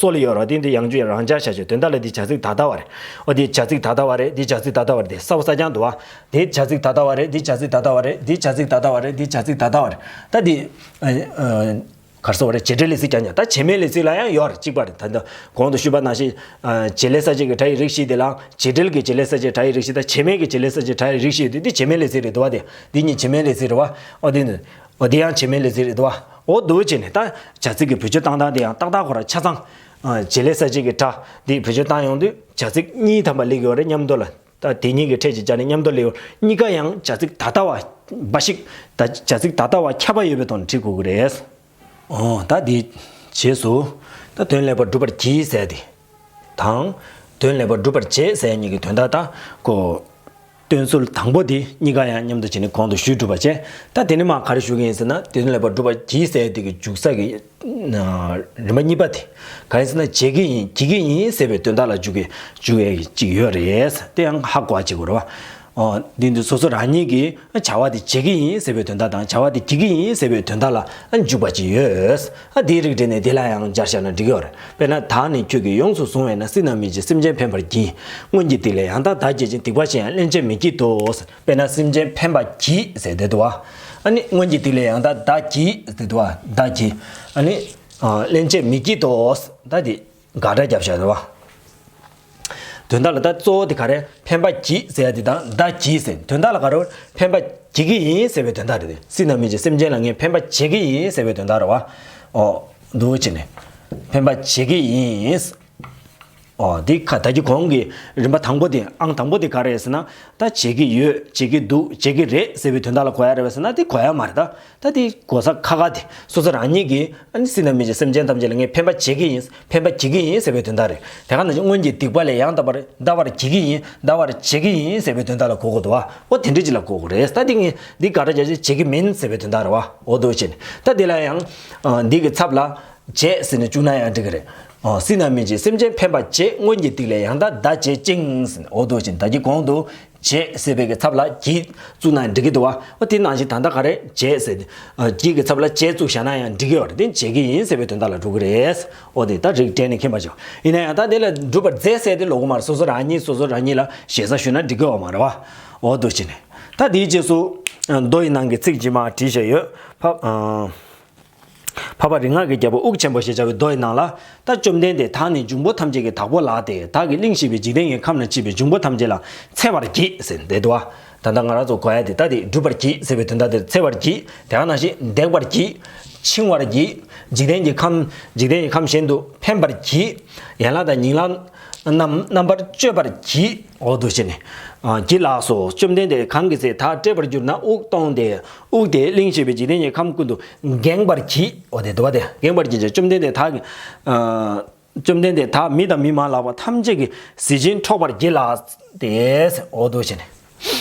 སྲོལ་ཡོད་རེད་བ། དེ་འདི་ཡང་བསྐྱར་རང་འཇགས་བྱ་ཆོག་དོན་དག་ལ་འདི་བྱ་ཚིག་ད་ལྟ་བ་རེད། འོ་འདི་བྱ་ཚིག་ད་ལྟ་བ་རེད། འདི་བྱ་ཚིག་ད་ལྟ་བ་རེད། དེ་ས་ཕོ་ས་རྐྱང་འདུག་བ། དེ་བྱ་ཚིག་ད་ལྟ་བ་རེད། འདི་བྱ་ཚིག་ད་ལྟ་བ་རེད། འདི་བྱ་ཚིག་ད་ལྟ་བ་རེད། འདི་བྱ་ཚིག་ད་ལྟ་བ་རེད། ད་འདི། ག་རེ་ཟེར་བ་རེད། བྱེད་འབྲེལ་ལས་ཚིག་ཀྱང་ཉར། ད་བྱེད་མེད་ལས་ཚིག་ལ་ཡང་ཡོད་རེད། གཅིག་པ་རེད། ད་ལྟ་གོང་དུ་ཞུས་པ་ནང་བཞིན། བྱེད་ལས་གསལ་བྱེད་ཀྱི་སྒྲ་ཡི་རིགས་བཞི་དེ་ལའང་བྱེད་འབྲེལ་གྱི་བྱེད་ལས་གསལ་བྱེད་སྒྲ་ཡི་རིགས་བཞི་དང་བྱེད་མེད་ཀྱི་བྱེད་ལས་གསལ་བྱེད་སྒྲ་ཡི་རིགས་བཞི་ཡོད་དུས་འདི་བྱེད་མེད་ལས་ཚིག་རེད་འདུག་བ། དེ་འདི་གཉིས་བྱེད་མེད་ལས་ཚིག་རེད་བ། འོ་དེ་ནི། འོ་དེ་ཡང་བྱེད་མེད་ལས་ཚིག་རེད་འདུག་བ། འོ་འདུག་བྱས་ནས་ད་བྱ་ཚིག་གི་བེད་སྤྱོད་བཏང་སྟངས་དེ་ཡང་ཏག་ཏག་ཁོ་རང་ཆ་ཚང་། བྱེད་ལས་གསལ་བྱེད་ཀྱི་སྒྲ་འདི་བེད་སྤྱོད་བཏང་ཡོང་དུས་བྱ་ཚིག་གཉིས་ཐམ་པ་སླེབས་ཀྱི་ཡོད་རེད། མཉམ་དུ་ལ། ད་དེ་གཉིས་ཀྱི་ཕྲད་ཅིག་སྦྱར་ནས་མཉམ་དུ་ལེའུ་གཉིས་ཀ་ཡང་བྱ་ཚིག་ད་ལྟ་བ་འབའ་ཞིག་ད་བྱ་ཚིག་ད་ལྟ་བ་ཁྱབ་པ་ཡོད་པའི་ཐོག་ནས་བྲིས་དགོས་ཀྱི་རེད། ཨོ་ད་འདི་རྗེས་སུ་ད་དོན་ལེགས་པར་སྒྲུབ་པར་བགྱིས་ཟེར་ཏེ་དང་། དོན་ལེགས་པར་སྒྲུབ་པར་བྱེད་ཟེར་གཉིས་ཀྱི་དོན་དག་ད་ཀོ། སྟོན་ཚུལ་དང་པོ་དེ་གཉིས་ཀ་ཡང་མཉམ་དུ་བྱས་ནས་གོང་དུ་ཞུས་གྲུབ་པ་བྱས། ད་དེ་ནས་མར་ག་རེ་ཞུ་གི་ཡིན་ཟེར་ན་དོན་ལེགས་པར་སྒྲུབ་པར་བགྱིས་ཟེར་དེ་གི་འཇུག་ས་གི་རིམ་པ་གཉིས་པ་དེ། གང་ཡིན་ཟེར་ན་བྱེད་ཀྱི་ཡིན་བགྱིད་ཀྱི་ཡིན་ཟེར་བའི་དོན་དག་ལ་འཇུག་གི་འཇུག་ཡས་ཅིག་ཡོད་རེད། དེ་ཡང་ཧ་གོ་བ་བྱེད་དགོས་རེད་བ། ཨོ་འདི་འདི་སོ་སོ་རང་ཉིད་ཀྱི་བྱ་བ་དེ་བྱེད་ཀྱི་ཡིན་ཟེར་བའི་དོན་དག་དང་བྱ་བ་དེ་བགྱིད་ཀྱི་ཡིན་ཟེར་བའི་དོན་དག་ལ་འཇུག་པ་ཅིག་ཡོད། ཨ་དེའི་རིགས་འགྲེ་ནས་དེ་ལ་ཡང་སྦྱར་བཞག་ན་འགྲིག་གི་ཡོད་རེད། དཔེར་ན་བདག་ནི་ཁྱོད་ཀྱིས་ཡོངས་སུ་བཟུང་བས་ན་སྲིད་ན་མི་འཇིགས་སེམས་ཅན་ཕན་པར་བགྱིད། སྔོན་གྱི་སྡིག་ལས་ཡང་དག་བདག་བགྱིད་ཅིང་། སྡིག་པ་ཅི་ཡང་སླན་ཆད་མི་བགྱིད་དོ། དཔེར་ན་སེམས་ཅན་ཕན་པར་བགྱིད་ཟེར་དེ་འདུག་བ། ཨ་ནི་སྔོན་གྱི་སྡིག་ལས་ཡང་དག་བདག་བགྱིད་ཟེར་དེ་འདུག་བ། བདག་བགྱིད། ཨ་ནི་སླན་ཆད་མི་བགྱིད་དོ། ད་དེ་དགག་སྒྲ་བརྒྱབ་བཞག་འདུག་བ། དོན་དག་ལ་ད་གཙོ་བོ་དེ་ག་རེ་ཕན་པ་བགྱིད་ཟེར་ཡ་དེ་དང་བདག་བགྱིད་ཟེར་དོན་དག་ལ་ག་རེ་ཕན་པ་བགྱིད་ཀྱི་ཡིན་ཟེར་བའི་དོན་དག་རེད། སྲིད་ན་མི་འཇིགས་སེམས་ཅན་ལ་ངས་ཕན་པ་བྱེད་ཀྱི་ཡིན་ཟེར་བའི་དོན་དག་རེད་བ། ཨོ། འདུག་བྱས་ནས་ཕན་པ་བྱེད་ཀྱི་ཡིན། ཨོ་འདི་ཁ་ད་གི་གོང་གི་རིམ་པ་དང་པོ་དེ་ཨང་དང་པོ་དེ་ག་རེ་རེད་ཟེར་ན། ད་བྱེད་ཀྱི་ཡོད། བྱེད་ཀྱི་འདུག་བྱེད་ཀྱི་རེད་ཟེར་བའི་དོན་དག་ལ་གོ་ཡ་རེད་བས་ཟེར་ན་དེ་གོ་ཡ་མ་རེད་ད། ད་དེ་གོ་ས་ཁ་ཁ་དེ་སོ་སོ་རང་ཉིད་ཀྱིས་ཨ་ནི་སྲིད་ན་མི་འཇིགས་སེམས་ཅན་ཐམས་ཅད་ལ་ངས་ཕན་པ་བྱེད་ཀྱི་ཡིན། ཕན་པ་བྱེད་ཀྱི་ཡིན་ཟེར་བའི་དོན་དག་རེད། དེ་ག་ནང་བཞིན་སྔོན་གྱི་སྡིག་པ་ལས་ཡང་དག་པར་འདའ་བར་བགྱིད་ཀྱི་ཡིན། འདའ་བར་བྱེད་ཀྱི་ཡིན་ཟེར་བའི་དོན་དག་ལ་གོ་དགོས་འདུག་བ། འོ་དེ་འདྲ་ཅིག་ལ་གོ་དགོས་རེད། ད་དེ་ངས་འདི་ག་འདྲ་བྱས་བྱེད་ཀྱི་མིན་ཟེར་བའི་དོན་དག་རེད་བ། འོ་འདུག་བྱས་ནས་ད་དེ་ལ་ཡང་འདི་གི་ཚབ་ལ་བྱེད་ཟེར་ནས་བཅུག་ན་ཡང་འགྲིག་གི་རེད། ཨོ། སྲིད་ན་མི་བྱེད་སེམས་ཅན་ཕན་པར་བྱེད། སྔོན་གྱི་ཐིག་ལེ་ཡང་དག་བརྡ་བྱེད་ཅིང་། འོ་འདུག་ཅིང་། ད་གི་གོང་དུ་བྱེད་ཟེར་བའི་གི་ཚབ་ལ་གྱིས་བཙུགས་ན་འགྲིག་གི་འདུག་བ། ཨོ་དེ་ནང་བཞིན་ད་ལྟ་ག་རེ་བྱེད་ཟེར་ཏེ། ཨ་གྱིས་ཀྱི་ཚབ་ལ་བྱེད་བཙུགས་བཞག་ན་ཡང་འགྲིག་གི་ཡོད་རེད། དེ་བྱེད་ཀྱི་ཡིན་ཟེར་བའི་དོན་དག་ལ་འགྲོ་གི་རེད། ཨོ་དེ་ད་རིགས་འགྲེ་ནས་མཁྱེན་པར་བྱེད། ཡིན་ན་ཡང་ད་དེ་ལ་སྒྲུབ་པར་མཛད་ཟེར་དེ་ལོག་གི་མ་རེད། སོ་སོ་རང་ཉིད་སོ་སོ་རང་ཉིད་ལ་ཞེ་ས་ཞུས་ན་འགྲིག་གི་ཡོད་མ་རེད་བ། འོ་འདུག་ཅིང་ནས། ད་དེའི་རྗེས་སུ་མདོ་ཡི་ནང་གི་ཚིག་ཇི་མ་བྲིས་བཞག་ཡོད། ཕ་ཨ། འཕགས་པ་རིག་སྔགས་ཀྱི་རྒྱལ་པོ་དབུགས་ཆེན་པོ་ཞེས་བྱ་བའི་མདོ་ཡི་ནང་ལ། ད་བཅོམ་ལྡན་འདས་བདག་ནི་འབྱུང་པོ་ཐམས་ཅད་ཀྱི་བདག་པོ་ལགས་ཏེ། བདག་གིས་གླིང་བཞི་པའི་འཇིག་རྟེན་གྱི་ཁམས་ན་མཆིས་པའི་འབྱུང་པོ་ཐམས་ཅད་ལ་འཚེ་བར་བགྱིད་ཟེར་འདི་འདུག་བ། ད་ལྟ་ང་རང་ཚོ་གོ་ཡ་དེ་ད་དེ་སྒྲུབ་པར་བགྱིད་ཟེར་བའི་དོན་དག་དེར་འཚེ་བར་བགྱིད། དེ་ག་ནང་བཞིན་འདེགས་པར་བགྱིད། འཆིང་བར་བགྱིད། འཇིག་རྟེན་གྱི་ཁམས་འཇིག་རྟེན་གྱི་ཁམས་གཞན་དུ་འཕེན་པར་བགྱིད། ཡན་ལག་དང་ཉིང་ལག་རྣམས་རྣམ་པར་གཅོད་པར་བགྱིད། འོ་འདུག་ཅིང་ནས། ཨ་བགྱིད་ལགས་སོ། བཅོམ་ལྡན་འདས་གང་གི་ཚེ་བདག་བསྐྲད་པར་གྱུར་ན་དབུགས་གཏོང་སྟེ། དབུགས་དེས་གླིང་བཞི་པའི་འཇིག་རྟེན་གྱི་ཁམས་ཀུན་ཏུ་འགེངས་པར་བགྱིད། འོ་དེ་འདུག་བ་དེ་འགེངས་པར་བགྱིད་ཅེས་བཅོམ་ལྡན་འདས་བདག་གིས། ཨ་བཅོམ་ལྡན་འདས་བདག་མི་དང་མི་མ་ལགས་པ་ཐམས་ཅད་ཀྱི་གཟི་བྱིན་འཕྲོག་པར་བགྱིད་ལགས་ཏེ། འོ་འདུག་ཅིང་ནས།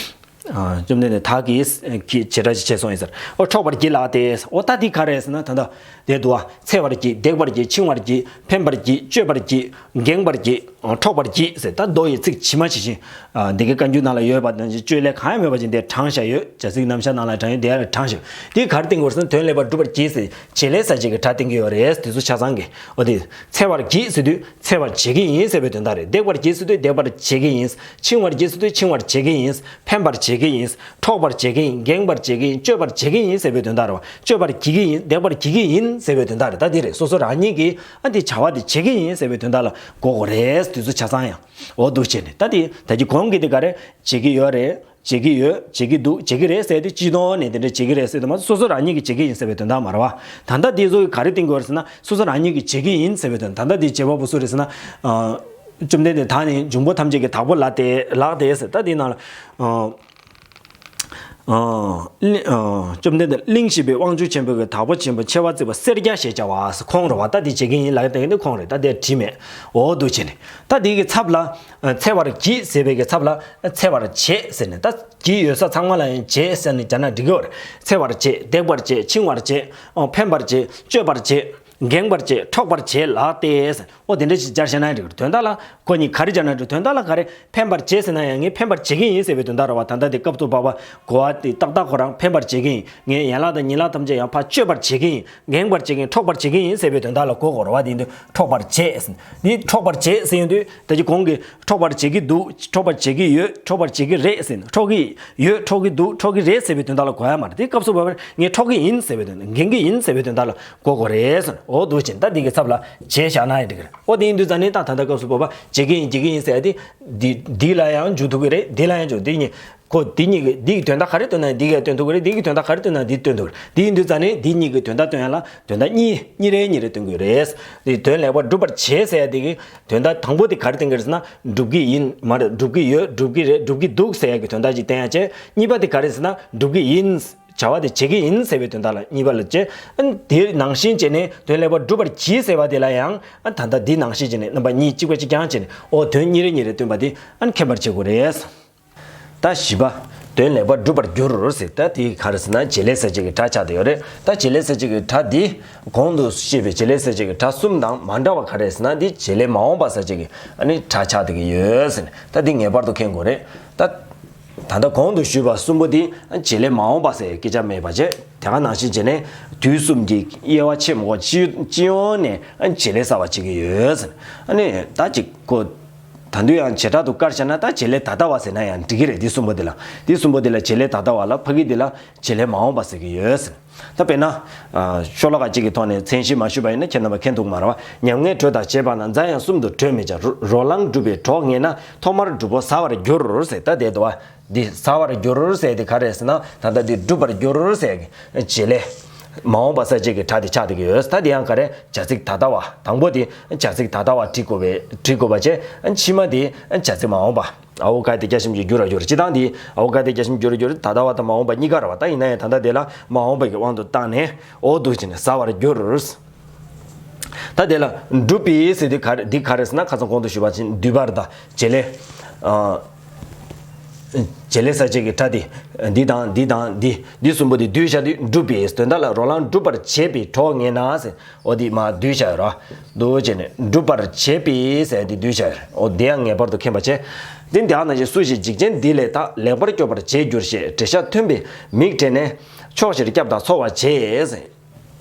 ཨ་བཅོམ་ལྡན་འདས་བདག་གིས་གི་བྱེ་བྲག་ཅིག་བྱས་སོང་ཡིན་ཟེར། ཨོ་འཕྲོག་པར་བགྱིད་ལགས་ཏེ། ཨོ་ད་འདི་ག་རེ་ཟེར་ན་ད་ལྟ་དེ་འདུག་བ། འཚེ་བར་བགྱིད། འདེགས་པར་བགྱིད། འཆིང་བར་བགྱིད། འཕེན་པར་བགྱིད། གཅོད་པར་བགྱིད། འགེངས་པར་བགྱིད། འཕྲོག་པར་བགྱིད་ཟེར། ད་མདོ་ཡི་ཚིག་ཇི་མ་ཇི་བཞིན། ཨ་འདི་གའི་བཀའ་འགྱུར་ནང་ལ་ཡོད་པ་དང་བཅོས་བསླད་གང་ཡང་མེད་པ་ཅིག་འདིར་དྲངས་བཞག་ཡོད། བྱ་ཚིག་རྣམ་གཞག་ནང་ལ་དྲངས་ཡོད། འདིར་དྲངས་བཞག་ཡོད། འདི་ག་རེ་བསྟན་དགོས་ཟེར་ན་དོན་ལེགས་པར་སྒྲུབ་པར་བགྱིད་ཟེར་བྱེད་ལས་གསལ་བྱེད་ཀྱི་སྒྲ་བསྟན་གྱི་ཡོད་རེད། དེ་ཚོ་ཆ་ཚང་གི། འོ་དེ་འཚེ་བར་བགྱིད་ཟེར་དུས་འཚེ་བར་བྱེད་ཀྱི་ཡིན་ཟེར་བའི་དོན་དག་རེད། འདེགས་པར་བགྱིད་ཟེར་དུས་འདེགས་པར་བྱེད་ཀྱི་ཡིན། འཆིང་བར་བགྱིད་ཟེར་དུས་འཆིང་བར་བྱེད་ཀྱི་ཡིན། འཕེན་པར་བྱེད་ཀྱི་ཡིན། འཕྲོག་པར་བྱེད་ཀྱི་ཡིན། འགེངས་པར་བྱེད་ཀྱི་ཡིན། གཅོད་པར་བྱེད་ཀྱི་ཡིན་ཟེར་བའི་དོན་དག་རེད་བ། གཅོད་པར་བགྱིད་ཀྱི་ཡིན། འདེགས་པར་བགྱིད་ཀྱི་ཡིན་ཟེར་བའི་དོན་དག་རེད། ད་འདི་རེད། སོ་སོ་རང་ཉིད་ཀྱིས་ཨ་འདི་བྱ་བ་འདི་བྱེད་ཀྱི་ཡིན་ཟེར་བའི་དོན་དག་ལ་གོ་དགོས་རེད། དེ་ཚོ་ཆ་ཚང་ཡང་། འོ་འདུག་བྱས་ནས་ད་དེ་ད་ཀྱི་གོང་གི་དེ་ག་རེ་བྱེད་ཀྱི་ཡོད་རེད། བྱེད་ཀྱི་ཡོད། བྱེད་ཀྱི་འདུག་བྱེད་ཀྱི་རེད་ཟེར་དེ་སྤྱི་དོན་ནས་དེ་འདྲ་བྱེད་ཀྱི་རེད་ཟེར་དུ་མ་སོ་སོ་རང་ཉིད་ཀྱིས་བྱེད་ཀྱི་ཡིན་ཟེར་བའི་དོན་དག་མ་རེད་བ། ད་ལྟ་དེ་ཚོ་གི་ག་རེ་བསྟན་དགོས་རེད་ཟེར་ན་སོ་སོ་རང་ཉིད་ཀྱིས་བྱེད་ཀྱི་ཡིན་ཟེར་བའི་དོན། ད་ལྟ་དེ་བྱེད་པ་པོ་སུ་རེད་ཟེར་ན། ཨ་བཅོམ་ལྡན་འདས་བདག་ནི་འབྱུང་པོ་ཐམས་ཅད་ཀྱི་བདག་པོ་ལགས་ཏེ་ལགས་ཏེ་ཟེར། ད་དེའི་ནང་ལ། ཨ་ཨ་གླིང་ཨ་བཅོམ་ལྡན་འདས་གླིང་བཞི་པའི་དབང་ཕྱུག་ཆེན་པོའི་གི་བདག་པོ་ཆེན་པོ་མཆེ་བ་གཙིགས་པ་སེར་སྐྱ་ཞེས་བྱ་བ་ཁོང་རེད་བ། ད་དེ་བྱེད་ཀྱི་ཡིན་ལབ་ཡ་དེ་ཁོང་རེད། ད་དེ་བྲིས་མེད། འོ་འདུག་བྱས་ནས་ད་དེ་གི་ཚབ་ལ། འཚེ་བར་བགྱིད་ཟེར་བའི་གི་ཚབ་ལ་འཚེ་བར་བྱེད་ཟེར་ནས། ད་བགྱིད་ཡོད་ས་ཚང་མ་ལ་ཡང་བྱེད་ཟེར་ནས་སྦྱར་ན་འགྲིག་གི་ཡོད་རེད། འཚེ་བར་བྱེད། འདེགས་པར་བྱེད། འཆིང་བར་བྱེད། འཕེན་པར་བྱེད། གཅོད་པར་བྱེད། འགེངས་པར་བྱེད། འཕྲོག་པར་བྱེད་ལགས་ཏེ་ཟེར། ཨོ་དེ་འདྲ་ཞིག་སྦྱར་བྱས་ན་འགྲིག་གི་རེད། དོན་དག་ལ་ཁོ་གཉིས་ག་རེ་སྦྱར་ན་འགྲིག་དོན་དག་ལ་ག་རེ་འཕེན་པར་བྱེད་ཟེར་ན་ཡང་ངས་འཕེན་པར་བྱེད་ཀྱི་ཡིན་ཟེར་བའི་དོན་དག་རེད་བ། ད་ལྟ་དེ་སྐབས་སུ་བབ་པ་གོ་བ་དེ་ཏག་ཏག་ཁོ་རང་འཕེན་པར་བྱེད་ཀྱི་ཡིན། ངས་ཡན་ལག་དང་ཉིང་ལག་ཐམས་ཅད་ཡང་ཕར་གཅོད་པར་བྱེད་ཀྱི་ཡིན། འགེངས་པར་བྱེད་ཀྱི་ཡིན། འཕྲོག་པར་བྱེད་ཀྱི་ཡིན་ཟེར་བའི་དོན་དག་ལ་གོ་དགོས་རེད་བ། དེ་ཡིན་དུས་འཕྲོག་པར་བྱེད་ཟེར། འདི་འཕྲོག་པར་བྱེད་ཟེར་ཡོང་དུས་ད་ཅི་གོང་གི་འཕྲོག་པར་བྱེད་ཀྱི་འདུག་འཕྲོག་པར་བྱེད་ཀྱི་ཡོད། འཕྲོག་པར་བྱེད་ཀྱི་རེད་ཟེར། འཕྲོག་གི་ཡོད། འཕྲོག་གི་འདུག་འཕྲོག་གི་རེད་ཟེར་བའི་དོན་དག་ལ་གོ་ཡ་མ་རེད། དེ་སྐབས་སུ་བབ་པར་ངས་འཕྲོག་གི་ཡིན་ཟེར་བའི་དོན་དག་འགེངས་ཀྱི་ཡིན་ཟེར་བའི་དོན་དག་ལ་གོ་དགོས་རེད་ཟེར། འོ་འདུག་ཅིང་ད་འདི་གི་ཚབ་ལ་བྱེད་བཞག་ན་ཡང་འགྲིག་གི་རེད། འོ་དེ་ཡིན་དུས་ཙང་ནས་ད་ད་ལྟ་སྐབས་སུ་བབ་པ་བྱེད་ཀྱི་ཡིན་བྱེད་ཀྱི་ཡིན་ཟེར་ཡ་དེ་འདི་འདི་ལ་ཡང་འཇུག་ཐུབ་ཀྱི་རེད། འདི་ལ་ཡང་འཇུག་འདི་གཉིས། ཁོ་འདི་གཉིས་ཀྱི་འདི་གི་དོན་དག་ག་རེ་སྟོན་ན་འདི་གས་སྟོན་ཐུབ་ཀྱི་རེད། འདི་གི་དོན་དག་ག་རེ་སྟོན་ན་འདི་སྟོན་ཐུབ་ཀྱི་རེད། འདི་ཡིན་དུས་ཙང་ནས་འདི་གཉིས་ཀྱི་དོན་དག་སྟོན་ཡ་ལ་དོན་དག་གཉིས་གཉིས་རེ་གཉིས་རེ་སྟོན་དགོས་རེད། འདི་དོན་ལེགས་པར་སྒྲུབ་པར་བྱེད་ཟེར་ཡ་འདི་གི་དོན་དག་དང་པོ་དེ་ག་རེ་སྟོན་གྱི་རེད་ཟེར་ན་སྒྲུབ་ཀྱི་ཡིན་མ་རེད། སྒྲུབ་ཀྱི་ཡོད། སྒྲུབ་ཀྱི་རེད། སྒྲུབ་ཀྱི་འདུག་ཟེར་ཡ་གི་དོན་དག་ཅིག་བསྟན་ཡ་བྱས། གཉིས་པ་དེ་ག་རེ་ཟེར་ན་སྒྲུབ་ཀྱི་ཡིན། བྱ་བ་དེ་བྱེད་ཀྱི་ཡིན་ཟེར་བའི་དོན་དག་ལ་གཉིས་པ་ལ་བྱས། ཨ་ནི་དེ་ནང་བཞིན་བྱས་ནས་དོན་ལེགས་པར་སྒྲུབ་པར་བགྱིད་ཟེར་བ་དེ་ལ་ཡང་ཨ་ད་ལྟ་འདི་ནང་བཞིན་བྱས་ནས་རྣམ་པ་གཉིས་གཅིག་པ་གཅིག་རྐྱང་བྱས་ནས་ཨོ་དོན་གཉིས་རེ་གཉིས་རེ་སྟོན་པ་དེ་ཨ་ནི་མཁྱེན་པར་བྱེད་དགོས་རེད། ད་བཞི་པ། དོན་ལེགས་པར་འགྲུབ་པར་འགྱུར་ཟེར། ད་དེ་ག་རེ་ཟེར་ན་བྱེད་ལས་གསལ་བྱེད་ཀྱི་སྒྲ་ཆགས་བསྡད་ཡོད་རེད། ད་བྱེད་ལས་གསལ་བྱེད་ཀྱི་སྒྲ་འདི་གོང་དུ་བཤད་པའི་བྱེད་ལས་གསལ་བྱེད་ཀྱི་སྒྲ་གསུམ་དང་མ་འདྲ་བ་ག་རེ་ཟེར་ན་འདི་བྱེད་ལས་མ་འོངས་པ་གསལ་བྱེད་ཀྱི་ཨ་ནི་སྒྲ་ཆགས་བསྡད་ཀྱི་ཡོད་ཟེར་ནས་ད་འདི་ངེས་པར་དུ་མཁྱེན་དགོས་རེད། ད་ད་ལྟ་གོང་དུ་ཞུས་པ་གསུམ་པོ་འདི་བྱེད་ལས་མ་འོངས་པ་ཟེར་སྐད་ཆ་མེད་པ་བྱས། དེ་ག་ནང་བཞིན་བྱས་ནས་དུས་གསུམ་གྱི་དབྱེ་བ་ཕྱེ་མ་དགོས་སྤྱི་སྤྱི་ཡོངས་ནས་བྱེད་ལས་གསལ་བ་བྱེད་ཀྱི་ཡོད་ཟེར། ཨ་ནི་ད་ཅིག་གོ་ད་དུང་ཡང་བྱེ་བྲག་ཏུ་བཀར་བྱས་ན་ད་བྱེད་ལས་ད་ལྟ་བ་ཟེར་ན་ཡང་འགྲིག་གི་རེད། འདི་གསུམ་པོ་འདི་ལ་འདི་གསུམ་པོ་འདི་ལ་བྱེད་ལས་ད་ལྟ་བ་ལ། ཕ་གི་འདི་ལ་བྱེད་ལས་མ་འོངས་པ་ཟེར་གྱི་ཡོད་ཟེར། ད་དཔེར་ན། ཨ་ཤོ་ལོ་ཀ་གཅིག་གི་ཐོག་ནས་མཚན་གཞི་མ་ཞུས་པ་ཡིན་ན་ཁྱེད་རྣམ་པ་མཁྱེན་ཐུབ་མ་རེད་བ། ཉམ་ངའི་གྲོས་དང་བཅས་པ་ན། མཛའ་ཡང་གསུམ་དུ་གྲོས་མི་བྱ། རོ་རོ་ལངས་སྒྲུབ་པའི་གྲོགས་ངེས་ན། ཐོག་མར་སྒྲུབ་པོ་ཟ་བར་འགྱུར་ཟེར། ད་དེ་འདུག་བ། འདི་ཟ་བར་འགྱུར་ཟེར་དེ་ག་རེ་ཟེར་ན་ད་ལྟ་འདི་སྒྲུབ་པར་འགྱུར་ཟེར་གྱི་བྱེད་ལས་མ་འོངས་པ་གསལ་བྱེད་ཀྱི་སྒྲ་དེ་ཆགས་བསྡད་ཀྱི་ཡོད། ད་དེ་ཡང་ག་རེ་བྱ་ཚིག་ད་ལྟ་བ་དང་པོ་དེ་བྱ་ཚིག་ད་ལྟ་བ་བྲི་དགོས་པའི་བྲི་དགོས་པ་བྱས། ཕྱི་མ་དེ་བྱ་ཚིག་མ་འོངས་པ། ཨའོ་ག་དེ་རྒྱ་ཞབས་ཀྱུ་འགྱུར་ར་འགྱུར། སྤྱིར་བཏང་འདི་ཨའོ་ག་དེ་རྒྱ་ཞབས་ཀྱུ་འགྱུར་ར་འགྱུར། ད་ལྟ་བ་དང་མ་འོངས་པ་གཉིས་ཀ་ར་བ། ད་ཡིན་ན་ཡང་ད་ལྟ་དེ་ལ་མ་འོངས་པ་གི་དབང་དུ་བཏང་ནས་ཨོ་འདུག་བྱས་ནས་ཟ་བར་འགྱུར། ད་དེ་ལ་འགྲུབ་པའི་ཟེར་དུས་ག་རེ་འདི་ག་རེ་ཟེར་ན་ཁ་སང་གོང་དུ་ཞུས་པ་བཞིན་འདུས་པར་ད་བྱེད་ལས། ཨ། བྱེད་ལས་གསལ་བྱེད་ཀྱི་སྒྲ་དེ། འདི་དང་འདི་དང་འདི་འདི་གསུམ་པོ་དེ་བསྡུས་བཞག་དུས་འགྲུབ་པའི་དོན་དག་ལ་རོ་ལངས་འགྲུབ་པར་བྱེད་པའི་གྲོགས་ངེས་ན་ཟེར། འོ་དེ་མར་བསྡུས་བཞག་ཡོད་རེད་བ། འདུག་བྱས་ནས་འགྲུབ་པར་བྱེད་པའི་ཟེར་དེ་བསྡུས་བཞག་ཡོད་རེད། འོ་དེ་ཡང་ངེས་པར་དུ་མཁྱེན་པར་བྱེད། འདི་འདི་ཨ་ན་ཞེས་སུ་ཞིག་འཇིག་རྟེན་འདི་ལས་ད་ལེགས་པར་སྐྱོབ་པར་བྱེད་འགྱུར་ཞེས་འགྲེལ་བཤད་མཐུན་པའི་མིག་བགྲད་ནས་ཕྱོགས་བཞིར་སྐྱབས་དང་འཚོ་བར་བྱེད་ཟེར།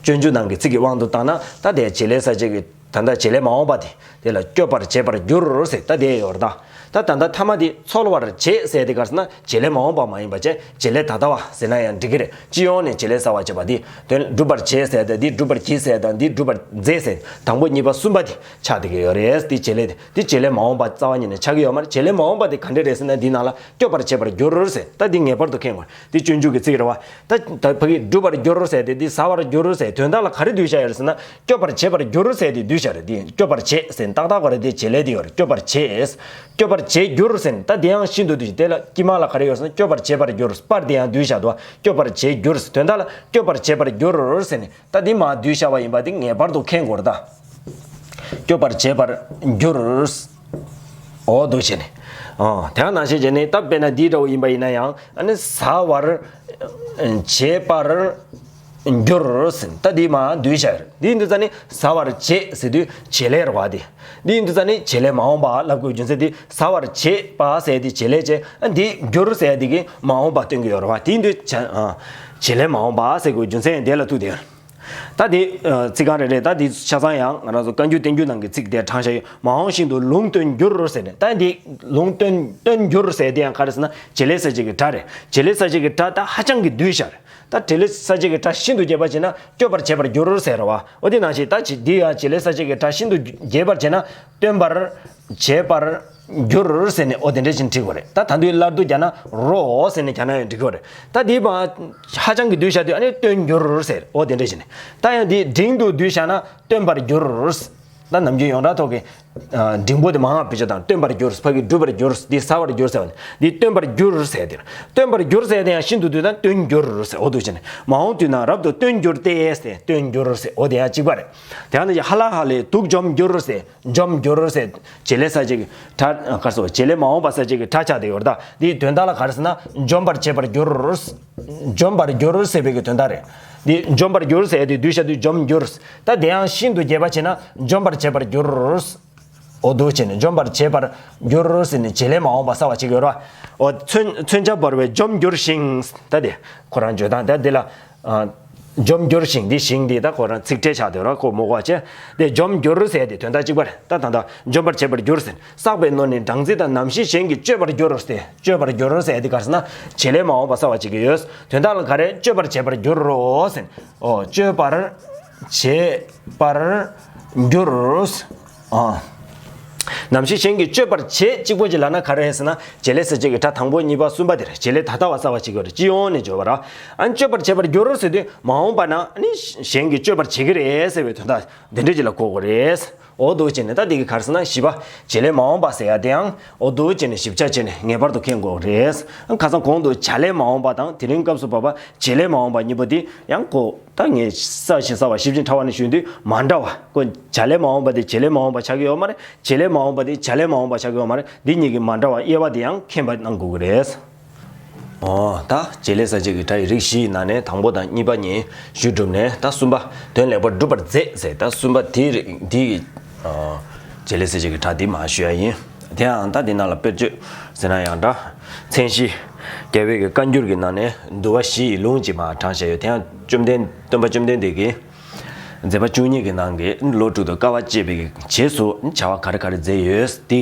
སྤྱོད་འཇུག་ནང་གི་ཚིག་གི་དབང་དུ་བཏང་ན་ད་དེ་བྱེད་ལས་གསལ་བྱེད་ཀྱི་ད་ལྟ་བྱེད་ལས་མ་འོངས་པ་དེ་དེ་ལ་སྐྱོབ་པར་བྱེད་པར་འགྱུར་ཟེར་ད་དེ་ཡོད་རེད་ད། ད་ད་ལྟ་ཐ་མ་དེ་འཚོ་བར་བྱེད་ཟེར་དེ་ག་རེ་ཟེར་ན་བྱེད་ལས་མ་འོངས་པ་མ་ཡིན་པ་བྱས་བྱེད་ལས་ད་ལྟ་བ་ཟེར་ན་ཡང་འགྲིག་གི་རེད། སྤྱི་ཡོངས་ནས་བྱེད་ལས་གསལ་བར་བྱེད་པ་དེ་དོན་སྒྲུབ་པར་བྱེད་ཟེར་དང་འདི་སྒྲུབ་པར་བགྱི་ཟེར་དང་འདི་སྒྲུབ་པར་མཛད་ཟེར་དང་པོ་གཉིས་པ་གསུམ་པ་དེ་ཆགས་བསྡད་ཀྱི་ཡོད་རེད། དེ་བྱེད་ལས་དེ་དེ་བྱེད་ལས་མ་འོངས་པ་རྩ་བ་ཉིད་ནས་ཆགས་ཀྱི་ཡོད་མ་རེད། བྱེད་ལས་མ་འོངས་པ་དེ་ག་འདྲ་རེད་ཟེར་ན་འདི་ནང་ལ་སྐྱོབ་པར་བྱེད་པར་འགྱུར་ཟེར་ད་འདི་ངེས་པར་དུ་མཁྱེན་དགོས། འདི་སྤྱོད་འཇུག་གི་ཚིག་རེད་བ། ད་ད་ཕ་གི་སྒྲུབ་པར་འགྱུར་ཟེར་དེ་འདི་ཟ་བར་འགྱུར་ཟེར་དོན་དག་ལ་ག་རེ་བསྡུས་བཞག་ཡོད་རེད་ཟེར་ན་སྐྱོབ་པར་བྱེད་པར་འགྱུར་ཟེར་དེ་བསྡུས་བཞག་རེད། དེ་སྐྱོབ་པར་བྱེད་ཟེར་ཏག་ཏག་ག་རེ་དེ་བྱེད་ལས་དེ་ཡོད་རེད། སྐྱོབ་པར་བྱེད། སྐྱོབ་པར་བྱེད་འགྱུར་ཟེར་ད་དེ་ཡང་ཤིན་ཏུ་དུ་ཞིག་དེ་ལ་དཀྱིལ་མ་ལ་ག་རེ་ཡོད་ཟེར་ན་སྐྱོབ་པར་བྱེད་པར་འགྱུར་པར་དེ་ཡང་བསྡུས་བཞག་འདུག་སྐྱོབ་པར་བྱེད་འགྱུར་ཟེར་དོན་དག་ལ་སྐྱོབ་པར་བྱེད་པར་འགྱུར་ཟེར་ནས་ད་འདི་མ་བསྡུས་བཞག་པ་ཡིན་པ་དེ་ངེས་པར་དུ་མཁྱེན་དགོས་རེད་ད། སྐྱོབ་པར་བྱེད་པར་འགྱུར། འོ་འདུག་བྱས་ནས། ཨོ་དེ་ག་ནང་བཞིན་བྱས་ནས་ད་དཔེར་ན་འདིའི་འདྲ་བོ་ཡིན་པ་ཡིན་ན་ཡང་ཨ་ནི་ཟ་བར་བྱེད་པར་འགྱུར་ཟེར་ད་འདི་མ་བསྡུས་བྱ་རེད། འདི་ཡིན་དུས་ཙ་ནི་ཟ་བར་བྱེད་ཟེར་དུས་བྱེད་ལས་རེད་བ་དེ། འདི་ཡིན་དུས་ཙ་ནི་བྱེད་ལས་མ་འོངས་པ་ལབ་དགོས་རྒྱུ་མཚན་དེ་ཟ་བར་བྱེད་པ་ཟེར་དེ་བྱེད་ལས་བྱས་ཨ་འདི་འགྱུར་ཟེར་དེ་གི་མ་འོངས་པ་སྟོན་གི་ཡོད་རེད་བ། དེ་ཡིན་དུས་བྱ་ཨ་བྱེད་ལས་མ་འོངས་པ་ཟེར་དགོས་རྒྱུ་མཚན་དེ་ལ་ཐུག་དེ། ད་དེ་ཚིག་རྐང་རེ་རེ་ད་དེ་ཆ་ཚང་ཡང་ང་རང་ཚོ་བཀའ་འགྱུར་བསྟན་འགྱུར་ནང་གི་ཚིག་དེ་དྲངས་བཞག་ཡོད། མ་འོངས་ཤིན་ཏུ་ལུང་སྟོན་འགྱུར་ཟེར་ནས་ད་དེ་ལུང་སྟོན་སྟོན་འགྱུར་ཟེར་དེ་ཡང་ག་རེ་ཟེར་ན་བྱེད་ལས་གསལ་བྱེད་ཀྱི་སྒྲ་རེད། བྱེད་ལས་གསལ་བྱེད་ཀྱི་སྒྲ་ད་ཧ་ཅང་གི་བསྡུས་བཞག་རེད། ད་བྱེད་ལས་གསལ་བྱེད་ཀྱི་སྒྲ་ཤིན་ཏུ་རྒྱས་པར་བྱས་ན་སྐྱོབ་པར་བྱེད་པར་འགྱུར་ཟེར་བ། འོ་དེ་ནང་བཞིན་ད་བྱེད་འདི་ཡང་བྱེད་ལས་གསལ་བྱེད་ཀྱི་སྒྲ་ཤིན་ཏུ་རྒྱས་པར་བྱས་ན་སྟོན་པར་བྱེད་པར་འགྱུར་ཟེར་ནས་འོ་དེ་འདྲ་ཞིག་བྲིས་དགོས་རེད། ད་ད་དུང་སླར་བསྡུ་རྒྱག་ན་རོ་ཟེར་ནས་རྒྱག་ན་ཡང་འགྲིག་གི་རེད། ད་འདི་མ་ཧ་ཅང་གི་བསྡུས་བཞག་དུས་ཨ་ནི་སྟོན་འགྱུར་ཟེར་འོ་དེ་འདྲ་ཞིག་ནས་ད་ཡང་འདི་འབྲིང་དུ་བསྡུས་བཞག་ན་སྟོན་པར་འགྱུར། ད་ནམ་རྒྱུན་ཡོངས་གྲགས་ཐོག་གི་འབྲིང་པོ་དེ་མང་བ་བེད་སྤྱོད་དང་སྟོན་པར་འགྱུར་ཕ་གི་འགྲུབ་པར་འགྱུར་འདི་ཟ་བར་འགྱུར་ཟེར་བ་ནི་འདི་སྟོན་པར་འགྱུར་ཟེར་དེ་སྟོན་པར་འགྱུར་ཟེར་དེ་ཡང་ཤིན་ཏུ་བསྡུས་ན་སྟོན་འགྱུར་ཟེར་འོ་འདུག་ཅེ་ནས་མ་འོངས་དུས་ན་རབ་ཏུ་སྟོན་འགྱུར་ཏེ་ཟེར་སྟོན་འགྱུར་ཟེར་འོ་དེ་ཡང་གཅིག་པ་རེད། དེ་ཡང་ན་ཧ་ལ་ཧ་ལས་དུག་འཇོམས་འགྱུར་ཟེར། འཇོམས་འགྱུར་ཟེར། བྱེད་ལས་གསལ་བྱེད་ཀྱི་སྒྲ། ག་རེ་ཟེར། བྱེད་ལས་མ་འོངས་པ་གསལ་བྱེད་ཀྱི་སྒྲ་ཆགས་བསྡད་ཡོད་རེད་ད། འདིའི་དོན་དག་ལ་ག་རེ་ཟེར་ན། འཇོམས་པར་བྱེད་པར་འགྱུར། འཇོམས་པར་འགྱུར་ཟེར་བའི་གི་དོན་དག་རེད། འདི་འཇོམས་པར་འགྱུར་ཟེར་དེ་བསྡུས་བྱ་དུས་འཇོམས་འགྱུར། ད་དེ་ཡང་ཤིན་ཏུ་རྒྱས་པ་བྱས་ན་འཇོམས་པར་བྱེད་པར་འགྱུར། འོ་འདུག་ཅེ་ནས་འཇོམས་པར་བྱེད་པར་འགྱུར་ཟེར་ནས་བྱེད་ལས་མ་འོངས་པ་གསལ་བ་བྱེད་ཀྱི་ཡོད་རེད་བ། འོ་མཚོན་མཚོན་བྱ་བོར་བས་འཇོམས་འགྱུར་ཞིང་། ད་དེ་ཁོ་རང་བརྗོད་སྟངས་ད་འདི་ལ། འཇོམས་འགྱུར་ཞིང་། འདི་ཞིང་འདི་ད་ཁོ་རང་ཚིག་ཕྲད་ཆགས་དེ་ར་ཁོ་མོ་གོ་བ་བྱས། དེ་འཇོམས་འགྱུར་ཟེར་དེ་དོན་དག་གཅིག་པ་རེད། ད་ད་ད་འཇོམས་པར་བྱེད་པར་འགྱུར་ཟེར། བསགས་པའི་ནོར་ནི་སྦྲང་རྩི་དང་། ནམ་ཞིག་གཞན་གྱིས་གཅོད་པར་འགྱུར་ཟེར། གཅོད་པར་འགྱུར་ཟེར་དེ་ག་རེ་ཟེར་ན། བྱེད་ལས་མ་འོངས་པ་གསལ་བ་བྱེད་ཀྱི་ཡོད། དོན་དག་ལ་ག་རེ། གཅོད་པར་བྱེད་པར་འགྱུར་རོ་ཟེར། ཨོ་གཅོད་པར་བྱེད་པར་འགྱུར། ཨ། ནམ་ཞིག་གཞན་གྱིས་གཅོད་པར་བྱེད་གཅིག་པོ་ཅིག་ལབ་ན་ག་རེ་ཟེར་ན། བྱེད་ལས་གསལ་བྱེད་ཀྱི་སྒྲ་དང་པོ་གཉིས་པ་གསུམ་པ་དེ་རེད། བྱེད་ལས་ད་ལྟ་བ་གསལ་བ་བྱེད་ཀྱི་ཡོད་རེད། སྤྱི་ཡོངས་ནས་བརྗོད་པ་ར། ཨ་ནི་གཅོད་པར་བྱེད་པར་འགྱུར་ཟེར་དུས་མ་འོངས་པ་ན་ཨ་ནི་གཞན་གྱིས་གཅོད་པར་བྱེད་ཀྱི་རེད་ཟེར་བའི་དོན་དག་འདི་འདྲ་ཅིག་ལ་གོ་དགོས་རེད། འོ་འདུག་ཅེ་ནས་ད་འདི་གི་ག་རེ་ཟེར་ན་བཞི་པ། བྱེད་ལས་མ་འོངས་པ་ཟེར་ཡ་དེའང་འོ་འདུག་ཅེ་ནས་ཞིབ་ཆ་བྱས་ནས་ངེས་པར་དུ་མཁྱེན་དགོས་རེད། ཁ་སང་གོང་དུ་བྱ་ལས་མ་འོངས་པ་དང་དེ་རིང་སྐབས་སུ་བབ་པ་བྱེད་ལས་མ་འོངས་པ་གཉིས་པོ་འདི་ཡང་གོ། ད་ངས་གསལ་ཞིང་གསལ་བ་ཞིབ་ཅིང་ཕྲ་བ་ནས་ཞུས་དུས་མ་འདྲ་བ། ཁོ་བྱ་ལས་མ་འོངས་པ་དེ་བྱེད་ལས་མ་འོངས་པ་ཆགས་ཀྱི་ཡོད་མ་རེད། བྱེད་ལས་མ་འོངས་པ་དེ་བྱ་ལས་མ་འོངས་པ་ཆགས་ཀྱི་ཡོད་མ་རེད། འདི་གཉིས་ཀྱི་མ་འདྲ་བ་དབྱེ་བ་དེ་ཡང་མཁྱེན་པ་གནང་དགོས་ཀྱི་རེད། ཨོ། ད་བྱེད་ལས་གསལ་བྱེད་ཀྱི་སྒྲ་ཡི་རིགས་བཞི་ཡི་ནང་ནས་དང་པོ་དང་གཉིས་པ་གཉིས་ཞུས་གྲུབ་ནས་ད་གསུམ་པ་དོན་ལེགས་པར་སྒྲུབ་པར་མཛད་ཟེར། ད་གསུམ་པ་དེའི་རིགས་འདི་ཡི་ཨོ། བྱེད་ལས་གསལ་བྱེད་ཀྱི་སྒྲ་འདི་མར་ཞུ་ཡ་ཡིན། དེ་ཡང་ད་འདི་ནང་ལ་དཔེར་བརྗོད་ཟེར་ན་ཡང་འདྲ། མཚན་གཞི། རྒྱལ་བའི་གི་བཀའ་འགྱུར་གྱི་ནང་ནས་འདུལ་བ་བཞི་ཡི་ལུང་གཅིག་མར་དྲངས་བཞག་ཡོད། དེ་ཡང་བཅོམ་ལྡན་སྟོན་པ་བཅོམ་ལྡན་འདས་ཀྱིས་མཛད་པ་བཅུ་གཉིས་ཀྱི་ནང་གི་ལོ་དྲུག་ཏུ་དཀའ་བ་སྤྱད་པའི་རྗེས་སུ་བྱ་བ་ག་རེ་ག་རེ་མཛད་ཡོད་དེ་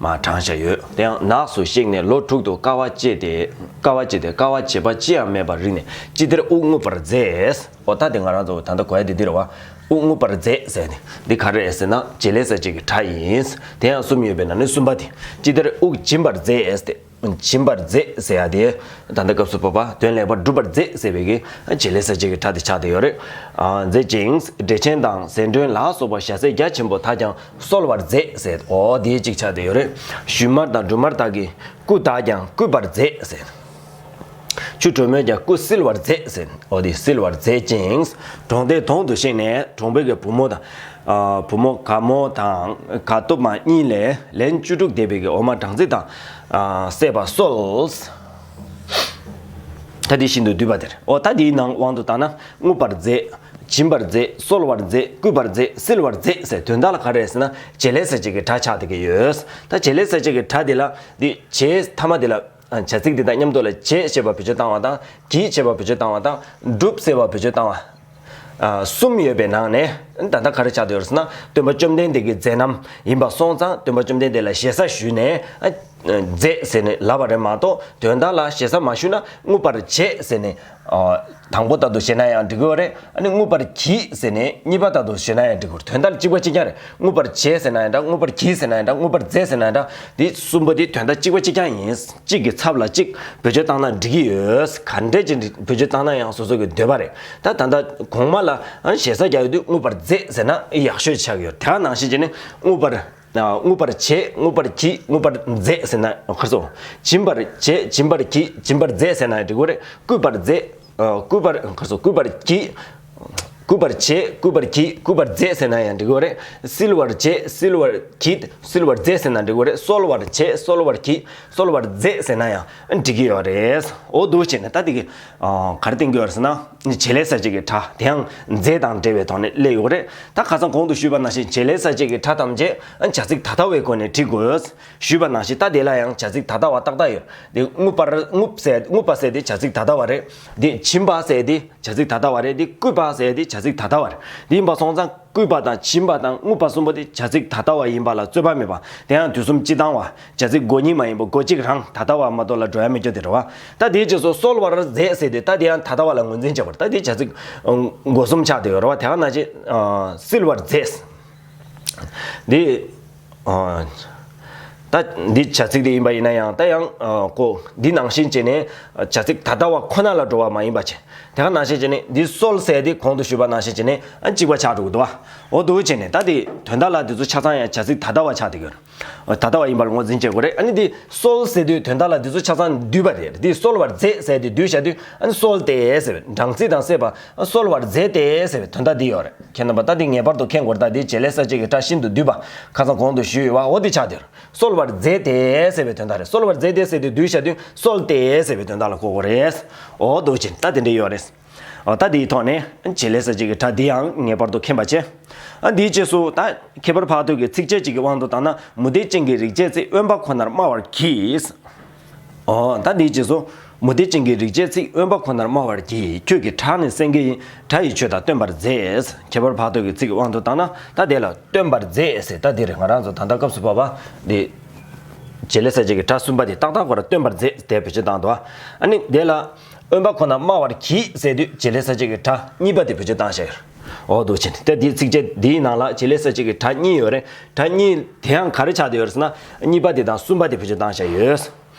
མར་དྲངས་བཞག་ཡོད། དེ་ཡང་ནགས་སུ་གཤེགས་ནས་ལོ་དྲུག་ཏུ་དཀའ་བ་སྤྱད་དེ། དཀའ་བ་སྤྱད་དེ་དཀའ་བ་བྱེད་པ་ཅི་ཡང་མེད་པར་རིག་ནས་ཅི་བདེར་དབུགས་རྔུབ་པར་མཛད། ཨོ་ད་དེ་ང་རང་ཚོ་ད་ལྟ་གོ་ཡ་དེ་འདི་རེད་བ། དབུགས་རྔུབ་པར་མཛད་ཟེར་ནས་འདི་ག་རེ་རེད་ཟེར་ན་བྱེད་ལས་གསལ་བྱེད་ཀྱི་སྒྲ་ཡིན། དེ་ཡང་གསུམ་ཡོད་པའི་ནང་ནས་གསུམ་པ་དེ་ཅི་བདེར་དབུགས་འབྱིན་པར་མཛད་ཟེར། འབྱིན་པར་མཛད་ཟེར་ཡ་དེ། ད་ལྟ་སྐབས་སུ་བབ་པ་དོན་ལེགས་པར་སྒྲུབ་པར་མཛད་ཟེར་བའི་གི་བྱེད་ལས་གསལ་བྱེད་ཀྱི་སྒྲ་དེ་ཆགས་བསྡད་ཡོད་རེད། ཨ། མཛད་ཅིང་འགྲེལ་ཆེན་དང་ཟད་མྲོད་ལ་སོགས་པ་ཞྭ་སེར་རྒྱ་ཆེན་པོ་དག་ཀྱང་གསོལ་བར་མཛད་ཟེར། འོ་དེ་གཅིག་ཆགས་བསྡད་ཡོད་རེད། ཞུན་མར་དང་འབྲུ་མར་དག་གི་སྐུ་དག་ཀྱང་བརྐུས་པར་མཛད་ཟེར། ཆུ་དྲོན་མོས་ཀྱང་སྐུ་བསིལ་བར་མཛད་ཟེར། འོ་དེ་བསིལ་བར་མཛད་ཅིང་གྲོང་རྡལ་དོང་དུ་གཤེགས་ནས་གྲོང་པའི་གི་བུ་མོ་དང་། ཨ་བུ་མོ་དགའ་མོ་དང་དགའ་སྟོབས་མ་གཉིས་ལས་ལན་བཅུ་དྲུག་འདས་པའི་གི་འོ་མ་སྦྲང་རྩི་དང་ཨ་བསྲེས་པ་གསོལ། ད་དེ་བཞིན་དུ་བསྡུས་པ་དེར། འོ་ད་དེའི་ནང་དབང་དུ་བཏང་ན་རྔུབ་པར་མཛད། འབྱིན་པར་མཛད། གསོལ་བར་མཛད། བརྐུས་པར་མཛད། བསིལ་བར་མཛད་ཟེར་དོན་དག་ལ་ག་རེ་ཟེར་ན་བྱེད་ལས་གསལ་བྱེད་ཀྱི་སྒྲ་ཆགས་བསྡད་ཀྱི་ཡོད། ད་བྱེད་ལས་གསལ་བྱེད་ཀྱི་སྒྲ་དེ་ལ་འདི་བྱེད་མཐའ་མ་དེ་ལ། བྱ་ཚིག་འདི་དང་མཉམ་དུ་ལ་བྱེད་ཞེས་པ་བེད་སྤྱོད་བཏང་བ་དང་། བགྱིས་ཞེས་པ་བེད་སྤྱོད་བཏང་བ་དང་། བསྒྲུབས་ཟེར་བ་བེད་སྤྱོད་བཏང་བ། ཨ་གསུམ་ཡོད་པའི་ནང་ནས་ད་ལྟ་ག་རེ་ཆགས་བསྡད་ཡོད་ཟེར་ན། སྟོན་པ་བཅོམ་ལྡན་འདས་ཀྱི་མཛད་རྣམ་ཡིན་པ་སོང་ཙང་། སྟོན་པ་བཅོམ་ལྡན་འདས་ལ་ཞེ་ས་ཞུས་ནས་ཨ་མཛད་ཟེར་ནས་ལབ་པ་རེད་མ་གཏོགས། དོན་དག་ལ་ཞེ་ས་མ་ཞུས་ན་རྔུབ་པར་བྱེད་ཟེར་ནས་ཨ་དང་པོ་ལྟར་དུ་བྱས་ན་ཡང་འགྲིག་གི་ཡོད་རེད། ཨ་ནི་རྔུབ་པར་བགྱིས་ཟེར་ནས་གཉིས་པ་ལྟར་དུ་བྱས་ན་ཡང་འགྲིག་གི་ཡོད་རེད། དོན་དག་གཅིག་པ་གཅིག་རྐྱང་རེད། རྔུབ་པར་བྱེད་ཟེར་ན་ཡང་འདྲ། རྔུབ་པར་བགྱིས་ཟེར་ན་ཡང་འདྲ། རྔུབ་པར་མཛད་ཟེར་ན་ཡང་འདྲ། འདི་གསུམ་པོ་འདི་དོན་དག་གཅིག་པ་གཅིག་རྐྱང་ཡིན། གཅིག་གི་ཚབ་ལ་གཅིག་བེད་སྤྱོད་བཏང་ན་འགྲིག་གི་ཡོད། ག་འདྲས་ཀྱི་བེད་སྤྱོད་བཏང་ན་ཡང་སོ་སོ་གི་འདོད་པ་རེད། ད་ད་ལྟ་གོང་མ་ལ་ཨ་ཞེ་ས་རྒྱག་ཡོད་དུས་རྔུབ་པར་མཛད་ཟེར་ན་ཡག་ཤོས་ཆགས་ཀྱི་ཡོད། དེ་ག་ནང་བཞིན་བྱས་ནས་རྔུབ་པར། ཨ་རྔུབ་པར་བྱེད། རྔུབ་པར་བགྱིས། རྔུབ་པར་མཛད་ཟེར་ན་ཁར་སོ། སྦྱིན་པར་བྱེད། སྦྱིན་པར་བགྱིས། སྦྱིན་པར་མཛད་ཟེར་ན་འགྲིག་གི་རེད། བརྐུས་པར་མཛད། ཨ་བརྐུས་པར་ཁར་སོ། བརྐུས་པར་བགྱིས། བརྐུས་པར་བྱེད། བརྐུས་པར་བགྱིས། བརྐུས་པར་མཛད་ཟེར་ན་ཡང་འགྲིག་གི་རེད། བསིལ་བར་བྱེད། བསིལ་བར་བགྱིས། བསིལ་བར་མཛད་ཟེར་ན་འགྲིག་གི་རེད། གསོལ་བར་བྱེད། གསོལ་བར་བགྱིས། གསོལ་བར་མཛད་ཟེར་ན་ཡང་འགྲིག་གི་ཡོད་རེད། འོ་འདུག་བྱས་ནས་ད་དེ་གི་ཨ་ག་རེ་བསྟན་གྱི་ཡོད་རེད་ཟེར་ན། བྱེད་ལས་གསལ་བྱེད་ཀྱི་སྒྲ་དེའང་མཛད་དང་འབྲེལ་བའི་ཐོག་ནས་སླེབས་ཡོད་རེད། ད་ཁ་སང་གོང་དུ་ཞུས་པ་ནང་བཞིན་བྱེད་ལས་གསལ་བྱེད་ཀྱི་སྒྲ་ཐམས་ཅད་ཨ་བྱ་ཚིག་ད་ལྟ་བའི་སྒོ་ནས་འབྲི་དགོས། ཞུས་པ་ནང་བཞིན་ད་དེ་ལ་ཡང་བྱ་ཚིག་ད་ལྟ་བ་ཏག་ཏག་ཡོད། དེ་རྔུབ་པར་རྔུབ་ཟེར་རྔུབ་པ་ཟེར་དེ་བྱ་ཚིག་ད་ལྟ་བ་རེད། དེ་བྱིན་པ་ཟེར་དེ་བྱ་ཚིག་ད་ལྟ་བ་རེད། དེ་བརྐུས་པ་ཟེར་དེ་བྱ་ཚིག་ད་ལྟ་བ་རེད། དེ་ཡིན་པ་སོང་ཙང་བརྐུས་པ་དང་བྱིན་པ་དང་རྔུབ་པ་གསུམ་པོ་དེ་བྱ་ཚིག་ད་ལྟ་བ་ཡིན་པ་ལ་རྩོད་པ་མེད་པ། དེ་ཡང་དུས་གསུམ་སྤྱི་བཏང་བ། བྱ་ཚིག་སྒོ་གཉིས་མ་ཡིན་པ་སྒོ་གཅིག་རང་ད་ལྟ་བ་མ་གཏོགས་ལ་འགྲོ་ཡ་མེད་རྒྱུ་དེ་རེད་བ། ད་དེའི་རྗེས་སུ་གསོལ་བར་མཛད་ཟེར་དུས་ད་དེ་ཡང་ད་ལྟ་བ་ལ་ངོས་འཛིན་བྱེད་པར་ད་དེ་བྱ་ཚིག་སྒོ་གསུམ་ཆགས་བསྡད་ཡོད་རེད་བ། དེ་ག་ནང་བཞིན་བསིལ་བར་མཛད། འདི། ཨ། ད་འདི་བྱ་ཚིག་དེ་ཡིན་པ་ཡིན་ན་ཡང་ད་ཡང་ཨ་ཁོ་འདི་ནང་བཞིན་བྱས་ནས་བྱ་ཚིག་ད་ལྟ་བ་ཁོ་ན་ལ་འགྲོ་བ་མ་ཡིན་པ་བྱས། དེ་ག་ནང་བཞིན་བྱས་ནས་འདི་གསོལ་ཟེར་དེ་གོང་དུ་ཞུས་པ་ནང་བཞིན་བྱས་ནས་ཨ་གཅིག་པ་ཆགས་འགྲོ་གི་འདུག་བ། འོ་འདུག་བྱས་ནས་ད་དེ་དོན་དག་ལ་དེ་ཚོ་ཆ་ཚང་ཡང་བྱ་ཚིག་ད་ལྟ་བ་ཆགས་བསྡད་ཡོད། ད་ལྟ་བ་ཡིན་པར་ངོས་འཛིན་བྱེད་དགོས་རེད། ཨ་ནི་འདི་གསོལ་ཟེར་དུས་དོན་དག་ལ་འདི་ཚོ་ཆ་ཚང་བསྡུས་པ་རེད། འདི་གསོལ་བར་མཛད་ཟེར་དུས་བསྡུས་བྱ་དུས་ཨ་ནི་གསོལ་ཏེ་ཟེར་བའི་སྦྲང་རྩི་དང་བསྲེས་པ་གསོལ་བར་མཛད་དེ་ཟེར་བའི་དོན་དག་འདི་ཡོད་རེད། ཁྱེད་རྣམ་པ་ད་འདི་ངེས་པར་དུ་མཁྱེན་དགོས་རེད། ད་འདི་བྱེད་ལས་གསལ་བྱེད་ཀྱི་སྒྲ་ཤིན་ཏུ་བསྡུས་པ་ཁ་སང་གོང་དུ་ཞུས་ཡོད་བ། འོ་འདི་ཆགས་དེར་གསོལ་བར་མཛད་དེ་ཟེར་བའི་དོན་དག་རེད། གསོལ་བར་མཛད་དེ་ཟེར་དུས་བསྡུས་བྱ་དུས་གསོལ་ཏེ་ཟེར་བའི་དོན་དག་ལ་གོ་དགོས་རེད། འོ་འདུག་ཅིང་ད་དེ་འདྲ་ཡོད་རེད། འོ་ད་དེའི་ཐོག་ནས་བྱེད་ལས་གསལ་བྱེད་ཀྱི་སྒྲ་འདི་ཡང་ངེས་པར་དུ་མཁྱེན་པ་བྱས། ཨ་འདིའི་རྗེས་སུ་ད་ཁྱད་པར་འཕགས་བསྟོད་ཀྱི་ཚིགས་བཅད་ཅིག་གི་དབང་དུ་བཏང་ན། མུ་སྟེགས་ཅན་གྱི་རིག་བྱེད་ཚིག་དབེན་པ་ཁོ་ནར་སྨྲ་བར་གྱིས། འོ་ད་འདིའི་རྗེས་སུ་མུ་སྟེགས་ཅན་གྱི་རིག་བྱེད་ཚིག་དབེན་པ་ཁོ་ནར་སྨྲ་བར་གྱིས། ཁྱོད་ཀྱི་བྲག་ནི་སེང་གེ་ཡིན། བྲག་ཡི་ཆོས་དང་སྟོན་པར་མཛད། ཁྱད་པར་འཕགས་བསྟོད་ཀྱི་ཚིག་གི་དབང་དུ་བཏང་ན་ད་དེ་ལ་སྟོན་པར་མཛད་ཟེར། ད་འདི་རེད། ང་རང་ཚོ་ད་ལྟ་སྐབས་སུ་བབ་པ་འདི་བྱེད་ལས་གསལ་བྱེད་ཀྱི་སྒྲ་གསུམ་པ་དེ་ཏག་ཏག་ཁོ་ར་སྟོན་པར་མཛད་དེ་བེད་སྤྱོད་བཏང་འདུག་ཨ་ནི་དེ་ལ་དབེན་པ་ཁོ་ན་སྨྲ་བར་གྱིས་ཟེར་དུས་བྱེད་ལས་གསལ་བྱེད་ཀྱི་སྒྲ་གཉིས་པ་དེ་བེད་སྤྱོད་བཏང་བཞག་ཡོད། འོ་འདུག་ཅིང་ད་འདིའི་ཚིགས་བཅད་འདིའི་ནང་ལ་བྱེད་ལས་གསལ་བྱེད་ཀྱི་སྒྲ་གཉིས་ཡོད་རེད། སྒྲ་གཉིས་དེ་ཡང་ག་རེ་ཆགས་བསྡད་ཡོད་རེད་ཟེར་ན། གཉིས་པ་དེ་དང་གསུམ་པ་དེ་བེད་སྤྱོད་བཏང་བཞག་ཡོད།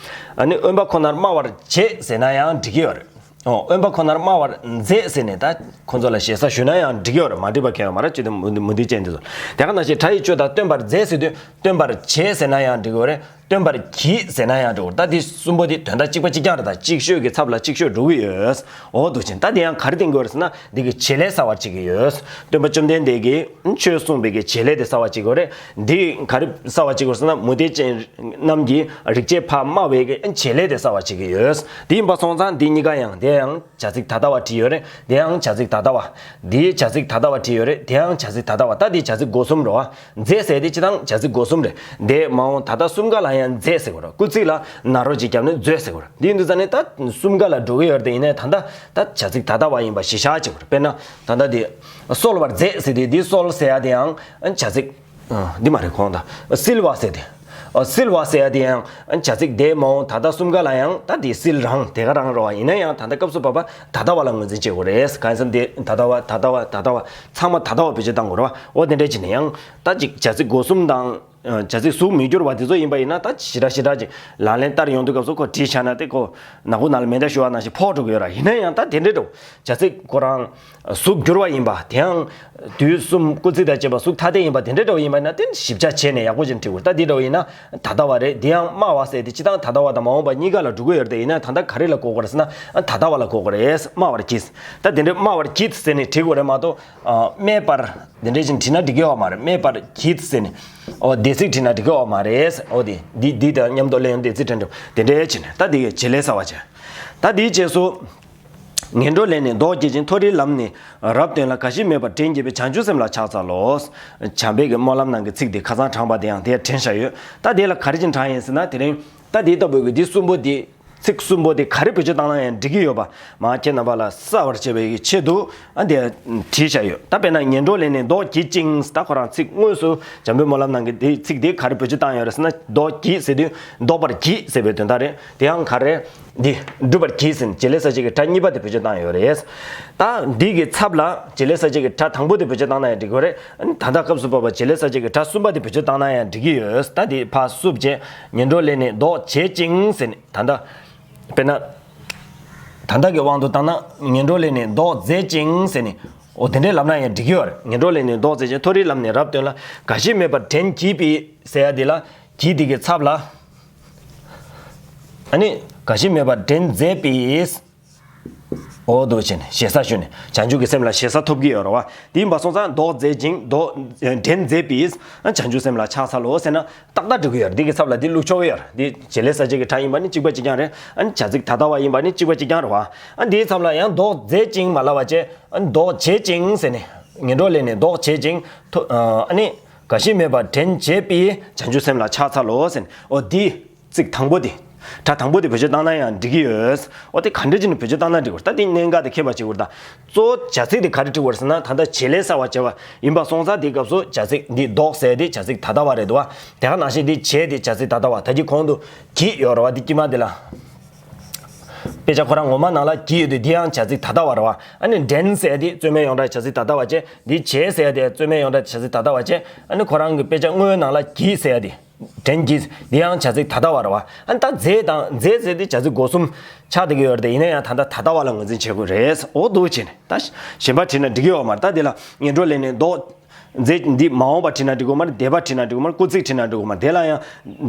ཨ་ནི་དབེན་པ་ཁོ་ནར་སྨྲ་བར་བྱེད་ཟེར་ན་ཡང་འགྲིག་གི་ཡོད་རེད། འོ་དབེན་པ་ཁོ་ནར་སྨྲ་བར་མཛད་ཟེར་ནས་ད་ཁོ་ཚོ་ལ་ཞེ་ས་ཞུས་ན་ཡང་འགྲིག་གི་ཡོད་རེད། མ་འགྲིག་པ་གང་ཡང་མ་རེད། ཅི་སྟེ་མུ་མུ་སྟེགས་ཅན་དེ་ཚོ་དེ་ག་ནང་བཞིན་བྲག་ཡི་ཆོས་དང་སྟོན་པར་མཛད་ཟེར་དུས་སྟོན་པར་བྱེད་ཟེར་ན་ཡང་འགྲིག་གི་ཡོད་རེད། སྟོན་པར་གྱིས་ཟེར་ན་ཡང་འགྲིག་གི་ཡོད་རེད། ད་འདི་གསུམ་པོ་འདི་དོན་དག་གཅིག་པ་གཅིག་རྐྱང་རེད། ད་ཅིག་ཤོས་ཀྱི་ཚབ་ལ་ཅིག་ཤོས་འགྲོ་གི་ཡོད། འོ་འདུག་ཅིང་ད་འདི་ཡང་ག་རེ་བསྟན་གྱི་ཡོད་རེད་ཟེར་ན། འདི་གི་བྱེད་ལས་གསལ་བར་བྱེད་ཀྱི་ཡོད། སྟོན་པ་བཅོམ་ལྡན་འདས་ཀྱིས་ཆོས་གསུངས་པའི་གི་བྱེད་ལས་དེ་གསལ་བར་བྱེད་ཀྱི་ཡོད་རེད། འདི་ག་རེ་གསལ་བར་བྱེད་ཀྱི་ཡོད་ཟེར་ན། མུ་སྟེགས་ཅན་རྣམས་ཀྱིས་རིག་བྱེད་ཕར་སྨྲ་བའི་གི་བྱེད་ལས་དེ་གསལ་བར་བྱེད་ཀྱི་ཡོད། དེ་ཡིན་པ་སོང་ཙང་འདི་གཉིས་ཀ་ཡང་དེ་ཡང་བྱ་ཚིག་ད་ལྟ་བ་བྲིས་ཡོད་རེད། དེ་ཡང་བྱ་ཚིག་ད་ལྟ་བ། འདིའི་བྱ་ཚིག་ད་ལྟ་བ་བྲིས་ཡོད་རེད། དེ་ཡང་བྱ་ཚིག་ད་ལྟ་བ། ད་འདི་བྱ་ཚིག་སྒོ་གསུམ་རེད་བ། མཛད་ཟེར་དེ་སྤྱི་དང་བྱ་ཚིག་སྒོ་གསུམ་རེད། འདས་མ་འོངས་ད་ལྟ་གསུམ་ཀ་ལ་ཡང་མཛད་ཟེར་དགོས་རེད། སྐུལ་ཚིག་ལ་ན་རོ་ཅིག་བརྒྱབ་ནས་མཛོད་ཟེར་དགོས་རེད། འདི་ཡིན་དུས་ཙང་ནས་ད་གསུམ་ཀ་ལ་འགྲོ་གི་ཡོད་རེད། དེ་ཡིན་ནའི་ད་ལྟ་ད་བྱ་ཚིག་ད་ལྟ་བ་ཡིན་པ་གཞི་བཞག་བྱེད་དགོས་རེད། དཔེར་ན་ད་ལྟ་འདི་གསོལ་བར་མཛད་ཟེར་དེ། འདི་གསོལ་ཟེར་ཡ་དེ་ཡང་བྱ་ཚིག་ཨ། འདི་མ་རེད། གོང་དང་བསིལ་བ་ཟེར་ཏེ། ཨ། བསིལ་བ་ཟེར་ཡ་དེ་ཡང་བྱ་ཚིག་འདས་མ་འོངས་ད་ལྟ་གསུམ་ཀ་ལ་ཡང་ད་དེ་བསིལ་རང་དེ་ག་རང་རེད་བ། ཡིན་ན་ཡང་ད་ལྟ་སྐབས་སུ་བབ་པ་ད་ལྟ་བ་ལ་ངོས་འཛིན་བྱེད་དགོས་རེད། གང་ཡིན་ཟེར་ན་དེ་ད་ལྟ་བ་ད་ལྟ་བ་ད་ལྟ་བ་ཚང་མ་ད་ལྟ་བ་བེད་སྤྱོད་བཏང་དགོས་རེད་བ། འོ་དེ་འདྲ་བྱས་ནས་ཡང་ད་ཅིག་བྱ་ཚིག་སྒོ་གསུམ་དང་ བྱ་ཚིག་གཟུགས་མི་འགྱུར་བ་དེ་ཚོ་ཡིན་པ་ཡིན་ན། ད་ཞེ་དྲག་ཞེ་དྲག་ཅིག་ལག་ལེན་བསྟར་ཡོང་དུས་སྐབས་སུ་ཁོ་བྲིས་བཞག་ན་དེ་ཁོ་ནག་པོ་ནང་ལ་མེ་མདའ་གཞུ་བ་ནང་བཞིན་ཕོག་འགྲོ་གི་ཡོད་ར། ཡིན་ན་ཡང་ད་དེ་འདྲའི་འགྲོ་བྱ་ཚིག་ཁོ་རང་གཟུགས་འགྱུར་བ་ཡིན་པ། དེའང་དུས་གསུམ་སྐུལ་ཚིག་དང་བཅས་པ་གཟུགས་ཐ་དད་ཡིན་པ་དེ་འདྲའི་འདྲ་བོ་ཡིན་པ་ཡིན་ན། དེ་ཞིབ་ཆ་བྱས་ནས་ཡག་པོ་ཅིག་བྲིས་དགོས། ད་འདི་འདྲ་བོ་ཡིན་ན་ད་ལྟ་བ་རེད། འདི་ཡང་སྨྲ་བ་ཟེར་དེ་སྤྱིར་བཏང་ད་ལྟ་བ་དང་མ་འོངས་པ་གཉིས་ཀ་ལ་འགྲོ་གི་ཡོད་རེད་དེ། ཡིན་ན་ད་ལྟ་ག་རེ་ལ་གོ་དགོས་རེད་ཟེར་ན། ད་ལྟ་བ་ལ་གོ་དགོས་རེད། སྨྲ་བར་གྱིས། ད་དེ་འདྲའི་སྨྲ་བར་གྱིས་ཟེར་ནས་བྲིས་དགོས་རེད་མ་གཏོགས། སྨྲས་པར་དེ་འདྲ་ཅིག་བྲིས་ན་འགྲིག་གི་ཡོད་མ་རེད། སྨྲས་པར་གྱིས་ཟེར་ནས། འོ་འདས་ཚིག་བྲིས་ན་འགྲིག་གི་ཡོད་མ་རེད། འོ་དེ་འདི་འདི་དང་མཉམ་དུ་ལེན་འདས་ཚིག་བྲིས་འགྲོ་དེ་འདྲ་བྱས་ནས། ད་འདི་གི་བྱེད་ལས་གསར་བ་བྱས། ད་འདིའི་རྗེས་སུ། ངན་འགྲོ་ལས་ནི་བཟློག་བགྱིད་ཅིང་། མཐོ་རིས་ལམ་ནི་རབ་སྟོན་ལ། ག་ཞིག་མེད་པར་དྲན་བགྱིད་པའི། བྱང་ཆུབ་སེམས་ལ་ཕྱག་འཚལ་ལོ། བྱམས་པའི་གི་སྨོན་ལམ་ནང་གི་ཚིག་དེ་ཁ་སང་དྲངས་པ་དེ་ཡང་དེར་དྲན་བཞག་ཡོད། ད་དེ་ལ་ག་རེ་ཅིག་དྲངས་ཡིན་ཟེར་ན། དེ་རིང་ད་དེ་ལྟ་བུའི་གི་འདི་གསུམ་པོ་དེ། ཚིག་གསུམ་པོ་དེ་ག་རེ་བེད་སྤྱོད་བཏང་ན་ཡང་འགྲིག་གི་ཡོད་པ་མ་ཁྱེད་རྣམ་པ་ལ་གསལ་བར་བྱེད་པའི་གི་ཆེད་དུ། ཨ་དེ་བྲིས་བཞག་ཡོད། ད་དཔེར་ན་ངན་འགྲོ་ལས་ནི་བཟློག་བགྱིད་ཅིང་། ད་ཁོ་རང་ཚིག་དངོས་སུ་བྱམས་པའི་སྨོན་ལམ་ནང་གི་དེ་ཚིག་དེ་ག་རེ་བེད་སྤྱོད་བཏང་ཡོད་རེད་ཟེར་ན། བཟློག་བགྱིད་ཟེར་དུས་བཟློག་པར་བགྱིད་ཟེར་བའི་དོན་དག་རེད། དེ་ཡང་ག་རེ། འདི་སྒྲུབ་པར་བགྱིད་ཟེར་བྱེད་ལས་གསལ་བྱེད་ཀྱི་སྒྲ་གཉིས་པ་དེ་བེད་སྤྱོད་བཏང་ཡོད་རེད། ད་འདི་གི་ཚབ་ལ་བྱེད་ལས་གསལ་བྱེད་ཀྱི་སྒྲ་དང་པོ་དེ་བེད་སྤྱོད་བཏང་ན་ཡང་འགྲིག་གི་རེད། ད་ལྟ་སྐབས་སུ་བབ་པ་བྱེད་ལས་གསལ་བྱེད་ཀྱི་སྒྲ་གསུམ་པ་དེ་བེད་སྤྱོད་བཏང་ན་ཡང་འགྲིག་གི་ཡོད། ད་འདི་ཕར་བསུབ་བྱས། ངན་འགྲོ་ལས་ནི་བཟློག་བྱེད་ཅིང་ཟེར་ནས། ད་ལྟ་དཔེར་ན། ད་ལྟ་གི་དབང་དུ་བཏང་ན། ངན་འགྲོ་ལས་ནི་བཟློག་མཛད་ཅིང་ཟེར་ནས། འོ་དེ་འདྲའི་ལབ་ན་ཡང་འགྲིག་གི་ཡོད་རེད། ངན་འགྲོ་ལས་ནི་བཟློག་མཛད་ཅིང་། མཐོ་རིས་ལམ་ནི་རབ་སྟོན་ལ། ག་ཞིག་མེད་པར་དྲན་བགྱིད་པའི་ཟེར་ཡ་དེ་ལ། བགྱིད་དེ་གི་ཚབ་ལ། ཨ་ནི་ག་ཞིག་མེད་པར་དྲན་མཛད་པའི། འོ་འདུག་བྱས་ནས་ཞེ་ས་ཞུས་ནས་བྱང་ཆུབ་ཀྱི་སེམས་ལ་ཞེ་ས་ཐོབ་ཀྱི་ཡོད་རེད་བ། དེ་ཡིན་པ་སོང་ཙང་བཟློག་མཛད་ཅིང་། བཟློག་དྲན་མཛད་པའི་བྱང་ཆུབ་སེམས་ལ་ཕྱག་འཚལ་ལོ་ཟེར་ན་ཏག་ཏག་འགྲིག་གི་ཡོད་རེད། འདི་གི་ཚབ་ལ་འདི་བླུགས་ཆོག་གི་ཡོད་རེད། འདི་བྱེད་ལས་གསལ་བྱེད་ཀྱི་སྒྲ་ཡིན་པ་ནི་གཅིག་པ་གཅིག་རྐྱང་རེད། ཨ་ནི་བྱ་ཚིག་ད་ལྟ་བ་ཡིན་པ་ནི་གཅིག་པ་གཅིག་རྐྱང་རེད་བ། ཨ་འདིའི་ཚབ་ལ་ཡང་བཟློག་མཛད་ཅིང་མ་ལབ་པ་བྱས། ཨ་ནི་བཟློག་བྱེད་ཅིང་ཟེར་ནས། ངན་འགྲོ་ལས་ནི་བཟློག་བྱེད་ཅིང་། ཐོ་ཨ་ནི་ག་ཞིག་མེད་པར་དྲན་བྱེད་པའི་བྱང་ཆུབ་སེམས་ལ་ཕྱག་འཚལ་ལོ་ཟེར་ནས། འོ་འདི། ཚིག་དང་པོ་དེ། སྒྲ་དང་པོ་དེ་བེད་སྤྱོད་བཏང་ན་ཡང་འགྲིག་གི་ཡོད། འོ་དེ་ག་འདྲ་བྱས་ནས་བེད་སྤྱོད་བཏང་ན་འགྲིག་གི་རེད། ད་དེ་གནད་འགག་དེ་མཁྱེན་པ་བྱེད་དགོས་རེད། ད་གཙོ་བོ་བྱ་ཚིག་དེ་ག་རེ་འབྲི་དགོས་རེད་ཟེར་ན། ད་ལྟ་བྱེད་ལས་གསལ་བ་བྱས་པ་ཡིན་པ་སོང་ཙང་དེའི་སྐབས་སུ་བྱ་ཚིག་འདི་བཟློག་ཟེར་དེ་བྱ་ཚིག་ད་ལྟ་བ་རེད་འདུག་བ། དེ་ག་ནང་བཞིན་འདི་བྱེད་དེ་བྱ་ཚིག་ད་ལྟ་བ། ད་གིན་གོང་དུ་བགྱིད་ཡོད་རེད་བ། འདི་དཀྱིལ་མ་དེ་ལ། དཔེ་ཆ་ཁོ་རང་ངོ་མ་ནང་ལ་བགྱིད་ཡོད་དུས་འདི་ཡང་བྱ་ཚིག་ད་ལྟ་བ་རེད་བ། ཨ་ནི་དྲན་ཟེར་དེ་རྩོད་མེད་ཡོངས་གྲགས་བྱ་ཚིག་ད་ལྟ་བ་བྱས། འདི་བྱེད་ཟེར་དེ་རྩོད་མེད་ཡོངས་གྲགས་བྱ་ཚིག་ད་ལྟ་བ་བྱས། ཨ་ནི་ཁོ་རང་གི་དཔེ་ཆ་དངོས་ནང་ལ་བགྱིད་ཟེར་དེ། དྲན་གྱིས། འདི་ཡང་བྱ་ཚིག་ད་ལྟ་བ་རེད་བ། ཨ་ནི་ད་མཛད་དང་མཛད་ཟེར་དེ་བྱ་ཚིག་སྒོ་གསུམ་ཆགས་བསྡད་ཀྱི་ཡོད་རེད་དེ། ཡིན་ན་ཡང་ད་ལྟ་ད་ལྟ་བ་ལ་ངོས་འཛིན་བྱེད་དགོས་རེད། འོ་འདུག་བྱས་ནས་ད་གཞན་པ་བྲིས་ན་འགྲིག་གི་ཡོད་མ་རེད། ད་འདི་ལ་ངན་འགྲོ་ལས་ནི་བཟློག་མཛད། འདི་མ་འོངས་པ་བྲིས་ན་འགྲིག་གི་མ་རེད། འདས་པ་བྲིས་ན་འགྲིག་གི་མ་རེད། སྐུལ་ཚིག་བྲིས་ན་འགྲིག་གི་མ་རེད། དེ་ལ་ཡང་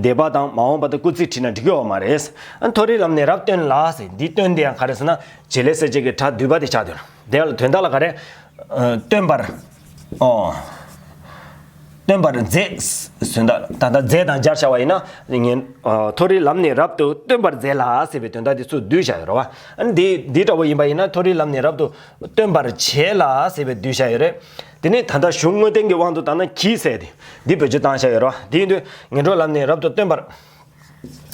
འདས་པ་དང་མ་འོངས་པ་དང་སྐུལ་ཚིག་བྲིས་ན་འགྲིག་གི་ཡོད་མ་རེད། ཨ་མཐོ་རིས་ལམ་ནི་རབ་སྟོན་ལ་ཟེར། འདི་སྟོན་དེ་ཡང་ག་རེ་ཟེར་ན། བྱེད་ལས་གསལ་བྱེད་ཀྱི་སྒྲ་བསྡུས་པ་དེ་ཆགས་དོན། དེ་ཡང་དོན་དག་ལ་ག་རེ། ཨ་སྟོན་པར། ཨོ། སྟོན་པར་མཛད། ཟེར་ད་ད་ལྟ་མཛད་དང་སྦྱར་བྱ་བ་ཡིན་ན། ངན་ཨ་མཐོ་རིས་ལམ་ནི་རབ་ཏུ་སྟོན་པར་མཛད་ལ་ཟེར་བའི་དོན་དག་དེ་ཚུར་བསྡུས་བཞག་ཡོད་རེད་བ། ཨ་ནི་འདི་འདི་འདྲ་བོ་ཡིན་པ་ཡིན་ན། མཐོ་རིས་ལམ་ནི་རབ་ཏུ་སྟོན་པར་བྱེད་ལ་ཟེར་བའི་བསྡུས་བཞག་ཡོད་རེད། དེ་ནས་ད་ལྟ་གཞུང་དངོས་བསྟན་གྱི་དབང་དུ་བཏང་ན་བགྱིད་ཟེར་དེ་འདི་བེད་སྤྱོད་བཏང་བཞག་ཡོད་རེད་བ། དེ་ཡིན་དུས་ངན་འགྲོ་ལམ་ནི་རབ་ཏུ་སྟོན་པར།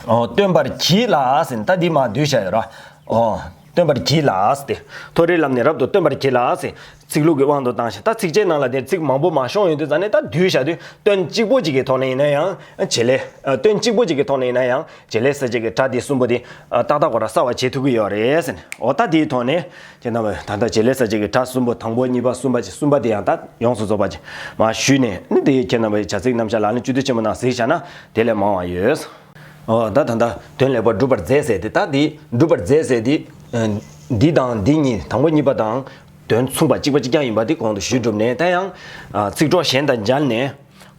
ཨོ་སྟོན་པར་བགྱིད་ལ་ཟེར་ནས་ད་འདི་མར་བསྡུས་བཞག་ཡོད་རེད་བ། ཨོ་སྟོན་པར་བགྱིད་ལ་ཟེར་ཏེ། མཐོ་རིས་ལམ་ནི་རབ་ཏུ་སྟོན་པར་བགྱིད་ལ་ཟེར། ཚིག་ལྷུག་གི་དབང་དུ་བཏང་བཞག་ད་ཚིགས་བཅད་ནང་ལ་དེ་ཚིག་མང་པོ་མ་ཤོང་ཡོང་དུས་ཙང་ནས་ད་བསྡུས་བཞག་དུས། དོན་གཅིག་པོ་གཅིག་གི་ཐོག་ནས་ཡིན་ན་ཡང་བྱེད་ལས། ཨ་དོན་གཅིག་པོ་གཅིག་གི་ཐོག་ནས་ཡིན་ན་ཡང་བྱེད་ལས་གསལ་བྱེད་ཀྱི་སྒྲ་དེ་གསུམ་པོ་དེ་ཨ་ཏག་ཏག་ཁོ་རང་གསལ་བ་བྱེད་ཐུབ་ཀྱི་ཡོད་རེད་ཟེར་ནས། འོ་ད་དེའི་ཐོག་ནས་ཁྱེད་རྣམ་པས་ད་ལྟ་བྱེད་ལས་གསལ་བྱེད་ཀྱི་སྒྲ་གསུམ་པོ་དང་པོ་གཉིས་པ་གསུམ་པ་བཅས་གསུམ་པ་དེ་ཡང་ད་ཡོངས་སུ་རྫོགས་པ་ཅིག་མར་ཞུས་ནས། ཨ་ནི་དེ་ཁྱེད་རྣམ་པས་བྱ་ཚིག་རྣམ་གཞག་ལག་ལེན་བཅུད་བསྡུས་ཆེན་མོ་ནང་གཟིགས་བཞག་ན་དེ་ལས་མང་བ་ཡོད། ཨོ་ད་ད་ད་དོན་ལེགས་པར་སྒྲུབ་པར་མཛད་ཟེར་ཏེ། ད་འདི་སྒྲུབ་པར་མཛད་ཟེར་ཏེ། ཨ་འདི་དང་འདི་གཉིས་དང་པོ་གཉིས་པ་དང་དོན་མཚུངས་པ་གཅིག་པ་གཅིག་རྐྱང་ཡིན་པ་དེ་གོང་དུ་ཞུས་གྲུབ་ནས། ད་ཡང་ཨ་ཚིག་གྲོགས་གཞན་དང་སྦྱར་ནས་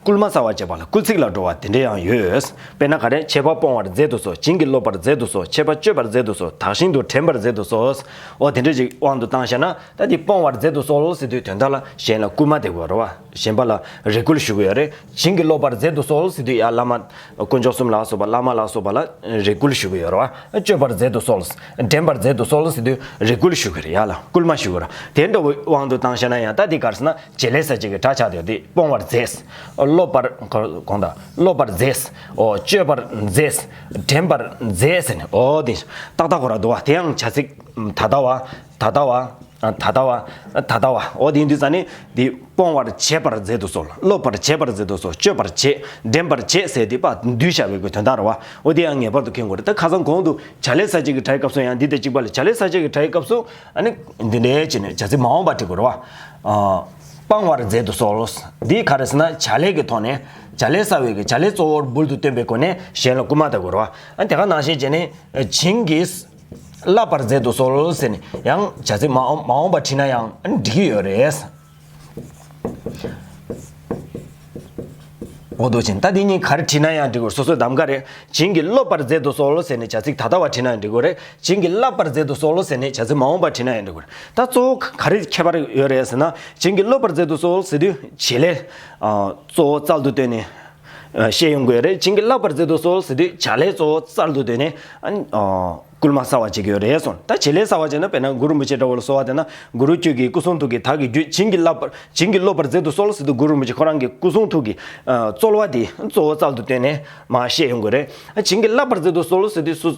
སྐུལ་མ་གསར་བ་བྱེད་པ་ལ་སྐུལ་ཚིག་ལ་འགྲོ་བ་དེ་འདྲ་ཡང་ཡོད། དཔེར་ན་ག་རེ། འཆད་པ་སྤོང་བར་མཛད་དུ་གསོལ། བྱིན་གྱིས་རློབ་པར་མཛད་དུ་གསོལ། འཆད་པ་སྤྱོད་པར་མཛད་དུ་གསོལ། དག་ཞིང་དུ་དྲན་པར་མཛད་དུ་གསོལ། འོ་དེ་འདྲ་ཅིག་དབང་དུ་བཏང་བཞག་ན། ད་འདི་སྤོང་བར་མཛད་དུ་གསོལ་ཟེར་དུས་དོན་དག་ལ་གཞན་ལ་སྐུལ་མ་དེ་དགོས་རེད་བ། གཞན་པ་ལ་རེ་སྐུལ་ཞུ་གི་ཡོད་རེད། བྱིན་གྱིས་རློབ་པར་མཛད་དུ་གསོལ་ཟེར་དུས་ཡང་བླ་མ། དཀོན་མཆོག་གསུམ་ལ་སོགས་པ། བླ་མ་ལ་སོགས་པ་ལ་རེ་སྐུལ་ཞུ་གི་ཡོད་རེད་བ། སྤྱོད་པར་མཛད་དུ་གསོལ། འདྲེན་པར་མཛད་དུ་གསོལ་ཟེར་དུས་རེ་སྐུལ་ཞུ་གི་རེད། ཡ་ལ་སྐུལ་མ་ཞུ་གི་རེད། དེ་འདྲ་བོའི་དབང་དུ་བཏང་བཞག་ན་ཡང་ད་འདི་ག་རེ་ཟེར་ན། བྱེད་ལས་གསལ་བྱེད་ཀྱི་སྒྲ་ཆགས་དེ། འདི་སྤོང་བར་མཛད། སློབ་པར་གོང་དུ་སློབ་པར་མཛད། ཨོ་སྤྱོད་པར་མཛད། འདྲེན་པར་མཛད་ཟེར་ནས། ཨོ་དེ་ཏག་ཏག་ཁོ་རང་འདུག་བ། དེ་ཡང་བྱ་ཚིག་ད་ལྟ་བ། ད་ལྟ་བ། ད་ལྟ་བ། ད་ལྟ་བ། ཨོ་དེ་ཡིན་དུས་ཙང་ནས་འདི་སྤོང་བར་བྱེད་པར་མཛད་དུ་གསོལ། སློབ་པར་བྱེད་པར་མཛད་དུ་གསོལ། སྤྱོད་པར་བྱེད། འདྲེན་པར་བྱེད་ཟེར་དེ་ཕར་བསྡུས་བཞག་པའི་གི་དོན་དག་རེད་བ། ཨོ་དེ་ཡང་ངེས་པར་དུ་མཁྱེན་དགོས་རེད། ད་ཁ་སང་གོང་དུ་བྱ་ལས་གསལ་བྱེད་ཀྱི་སྒྲ་ཡི་སྐབས་སུ་ཡང་འདི་དང་གཅིག་པ་ལ། བྱ་ལས་གསལ་བྱེད་ཀྱི་སྒྲ་ཡི་སྐབས་སུ་ཨ་ནི་འདི་འདྲ་བྱས་ནས་བྱ་ཚིག་མ་འོངས་པ་འབྲི་དགོས་རེད་བ། ཨ། སྤང་བར་མཛད་དུ་གསོལ། འདི་ག་རེ་ཟེར་ན་བྱ་ལས་ཀྱི་ཐོག་ནས་བྱ་ལས་བསགས་པའི་གི་བྱ་ལས་གཙོ་བོར་འབུལ་དུ་བཏོན་པའི་སྒོ་ནས་གཞན་ལ་སྐུལ་མ་བཏང་དགོས་རེད་བ། ཨ་དེ་ག་ནང་བཞིན་བྱས་ནས་བྱིན་གྱིས་བརླབ་པར་མཛད་དུ་གསོལ་ཟེར་ནས་ཡང་བྱ་ཚིག་མ་འོངས་མ་འོངས་པ་བྲིས་ན་ཡང་ཨ་ནི་འགྲིག་གི་ཡོད་རེད། འོ་འདུག་ཅིང་ད་འདི་གཉིས་ག་རེ་བྲིས་ན་ཡང་འགྲིག་གི་རེད། སོ་སོའི་གདམ་ག་རེད། བྱིན་གྱིས་རློབ་པར་མཛད་དུ་གསོལ་ཟེར་ནས་བྱ་ཚིག་ད་ལྟ་བ་བྲིས་ན་ཡང་འགྲིག་གི་རེད། བྱིན་གྱིས་བརླབ་པར་མཛད་དུ་གསོལ་ཟེར་ནས་བྱ་ཚིག་མ་འོངས་པ་བྲིས་ན་ཡང་འགྲིག་གི་རེད། ད་གཙོ་བོ་ག་རེ་ཁྱད་པར་ཡོད་རེད་ཟེར་ན། བྱིན་གྱིས་རློབ་པར་མཛད་དུ་གསོལ་ཟེར་དུས་བྱེད་ལས་ཨ་གཙོ་བོ་རྩལ་དུ་བཏོན་ནས་ཨ་བཤད་ཡོང་གི་ཡོད་རེད། བྱིན་གྱིས་བརླབ་པར་མཛད་དུ་གསོལ་ཟེར་དུས་བྱ་ལས་གཙོ་བོ་རྩལ་དུ་བཏོན་ནས་ཨ་ཨ་སྐུལ་མ་གསར་བ་བྱེད་ཀྱི་ཡོད་རེད་གསུངས། ད་བྱེད་ལས་གསར་བ་བྱས་ན་དཔེར་ན་གུ་རུ་རིན་པོ་ཆེ་འདྲ་བོ་ལ་གསོལ་བ་འདེབས་ན། གུ་རུ་ཁྱོད་ཀྱི་སྐུ་གསུང་ཐུགས་ཀྱི་དག་གི་རྒྱུད་བྱིན་གྱིས་བརླབ་པར་བྱིན་གྱིས་རློབ་པར་མཛད་དུ་གསོལ་ཟེར་དུས་གུ་རུ་རིན་པོ་ཆེ་ཁོ་རང་གི་སྐུ་གསུང་ཐུགས་ཀྱི་ཨ་རྩོལ་བ་དེ་གཙོ་བོ་རྩལ་དུ་བཏོན་ནས་མར་བཤད་ཡོང་གི་རེད། བྱིན་གྱིས་བརླབ་པར་མཛད་དུ་གསོལ་ཟེར་དུས་སུ་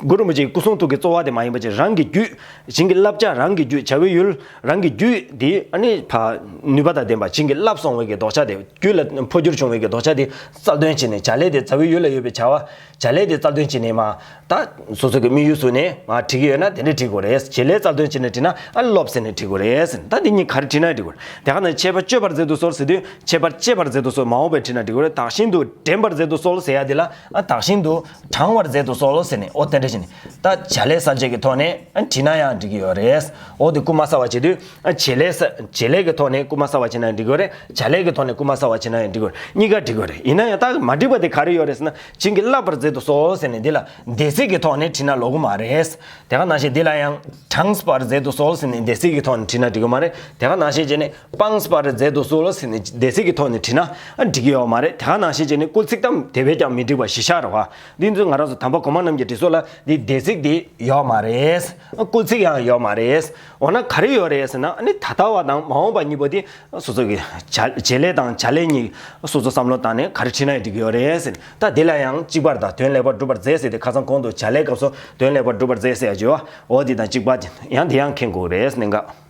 གུ་རུ་རིན་པོ་ཆེའི་སྐུ་གསུང་ཐུགས་ཀྱི་རྩོལ་བ་དེ་མ་ཡིན་པ་ཅིག་རང་གི་རྒྱུད། བྱིན་གྱིས་བརླབ་བྱ་རང་གི་རྒྱུད། བྱ་བའི་ཡུལ་རང་གི་རྒྱུད་དེ་ཨ་ནི་ཕ་ནུས་པ་དང་ལྡན་པ་བྱིན་གྱིས་བརླབས་སོང་བའི་གི་ལྡོག་ཆ་དེ། རྒྱུད་ལ་འཕོ་འགྱུར་བྱུང་བའི་གི་ལྡོག་ཆ་དེ་རྩལ་འདོན་བྱས་ནས་བྱ་ལས་དེ་རྩ་བའི་ཡུལ་ལ་ཡོད་པའི་བྱ་བ། བྱ་ལས་དེ་རྩལ་འདོན་བྱས་ནས་མར་ད་སོ་སོ་གི་དམིགས་ཡུལ་བཟུང་ནས་མར་བྲིས་ཀྱི་ཡོད་ན་དེ་འདྲས་བྲིས་དགོས་རེད། བྱེད་ལས་རྩལ་འདོན་བྱས་ནས་བྲིས་ན་ཨ་རློབས་ཟེར་ནས་བྲིས་དགོས་རེད། ད་འདི་གཉིས་ག་རེ་བྲིས་ན་འགྲིག་གི་རེད། དེ་ག་ནང་འཆད་པ་སྤྱོད་པར་མཛད་དུ་གསོལ་ཟེར་དུས་འཆད་པར་སྤྱད་པར་མཛད་དུ་གསོལ་མ་འོངས་པའི་བྲིས་ན་འགྲིག་གི་རེད། དག་ཞིང་དུ་འདྲེན་པར་མཛད་དུ་གསོལ་ཟེར་ཡ་དེ་ལ་ཨ་དག་ཞིང་དུ་དྲང་བར་མཛད་དུ་གསོལ་ཟེར་ནས་འོ་དེ་འདྲས་བྱས་ནས་ད་བྱ་ལས་གསལ་བྱེད་ཀྱི་ཐོག་ནས་ཨ་བྲིས་ན་ཡང་འགྲིག་གི་ཡོད་རེད། འོ་དེ་སྐུལ་མ་གསར་བ་བྱེད་དུས། ཨ་བྱེད་ལས་ས་བྱེད་ལས་ཀྱི་ཐོག་ནས་སྐུལ་མ་གསར་བ་བྱེད་ན་ཡང་འགྲིག་གི་རེད། བྱ་ལས་ཀྱི་ཐོག་ནས་སྐུལ་མ་གསར་བ་བྱེད་ན་ཡང་འགྲིག་གི་རེད། གཉིས་ཀ་འགྲིག་གི་རེད། ཡིན་ན་ཡང་ད་མ་འགྲིག་པ་དེ་ག་རེ་ཡོད་རེད་ཟེར་ན། བྱིན་གྱིས་བརླབ་པར་མཛད་དུ་གསོལ་ཟེར་ནས་འདི་ལ་འདས་ཚིག་གི་ཐོག་ནས་བྲིས་ན་ལོག་གི་མ་རེད། དེ་ག་ནང་བཞིན་འདི་ལ་ཡང་དྲངས་པར་མཛད་དུ་གསོལ་ཟེར་ནས་འདས་ཚིག་གི་ཐོག་ནས་བྲིས་ན་འགྲིག་གི་མ་རེད། དེ་ག་ནང་བཞིན་བྱས་ནས་སྤངས་པར་མཛད་དུ་གསོལ་ཟེར་ནས་འདས་ཚིག་གི་ཐོག་ནས་བྲིས་ན་འགྲིག་གི་ཡོད་མ་རེད། དེ་ག་ནང་བཞིན་བྱས་ནས་སྐུལ་ཚིག་དང་དེ་བས་ཀྱང་མི་འགྲིག་པ་གཞི་བཞག་རེད་བ། འདི་ཚོ་ང་རང་ཚོ་དམ་པ་གོང་མ་རྣམས་ཀྱི་འབྲི་སྲོལ་ལ་འདི་འདས་ཚིག་འདི་ཡོད་མ་རེད། སྐུལ་ཚིག་ཡང་ཡོད་མ་རེད། འོ་ན་ག་རེ་ཡོད་རེད་ཟེར་ན། ཨ་ནི་ད་ལྟ་བ་དང་མ་འོངས་པ་གཉིས་པོ་དེ་སོ་སོ་གི་བྱ་བྱེད་ལས་དང་བྱ་ལས་གཉིས་སོ་སོ་བསམ་བློ་བཏང་ནས་ག་རེ་བྲིས་ན་ཡང་འགྲིག་གི་ཡོད་རེད་ཟེར། ད་དེ་ལ་ཡང་གཅིག་པར་ད་དོན་ལེགས་པར་འགྲུབ་པར་མཛད་ཟེར་ཏེ། ཁ་སང་གོང་དུ་བྱ་ལས་སྐབས་སུ་དོན་ལེགས་པར་འགྲུབ་པར་མཛད་ཟེར་ཡ་བརྗོད་པ་འོ་དེ་དང་གཅིག་པ་དེ་ཡང་དེ་ཡང་མཁྱེན་དགོས་རེད་ཟེར་ནས་འགའ།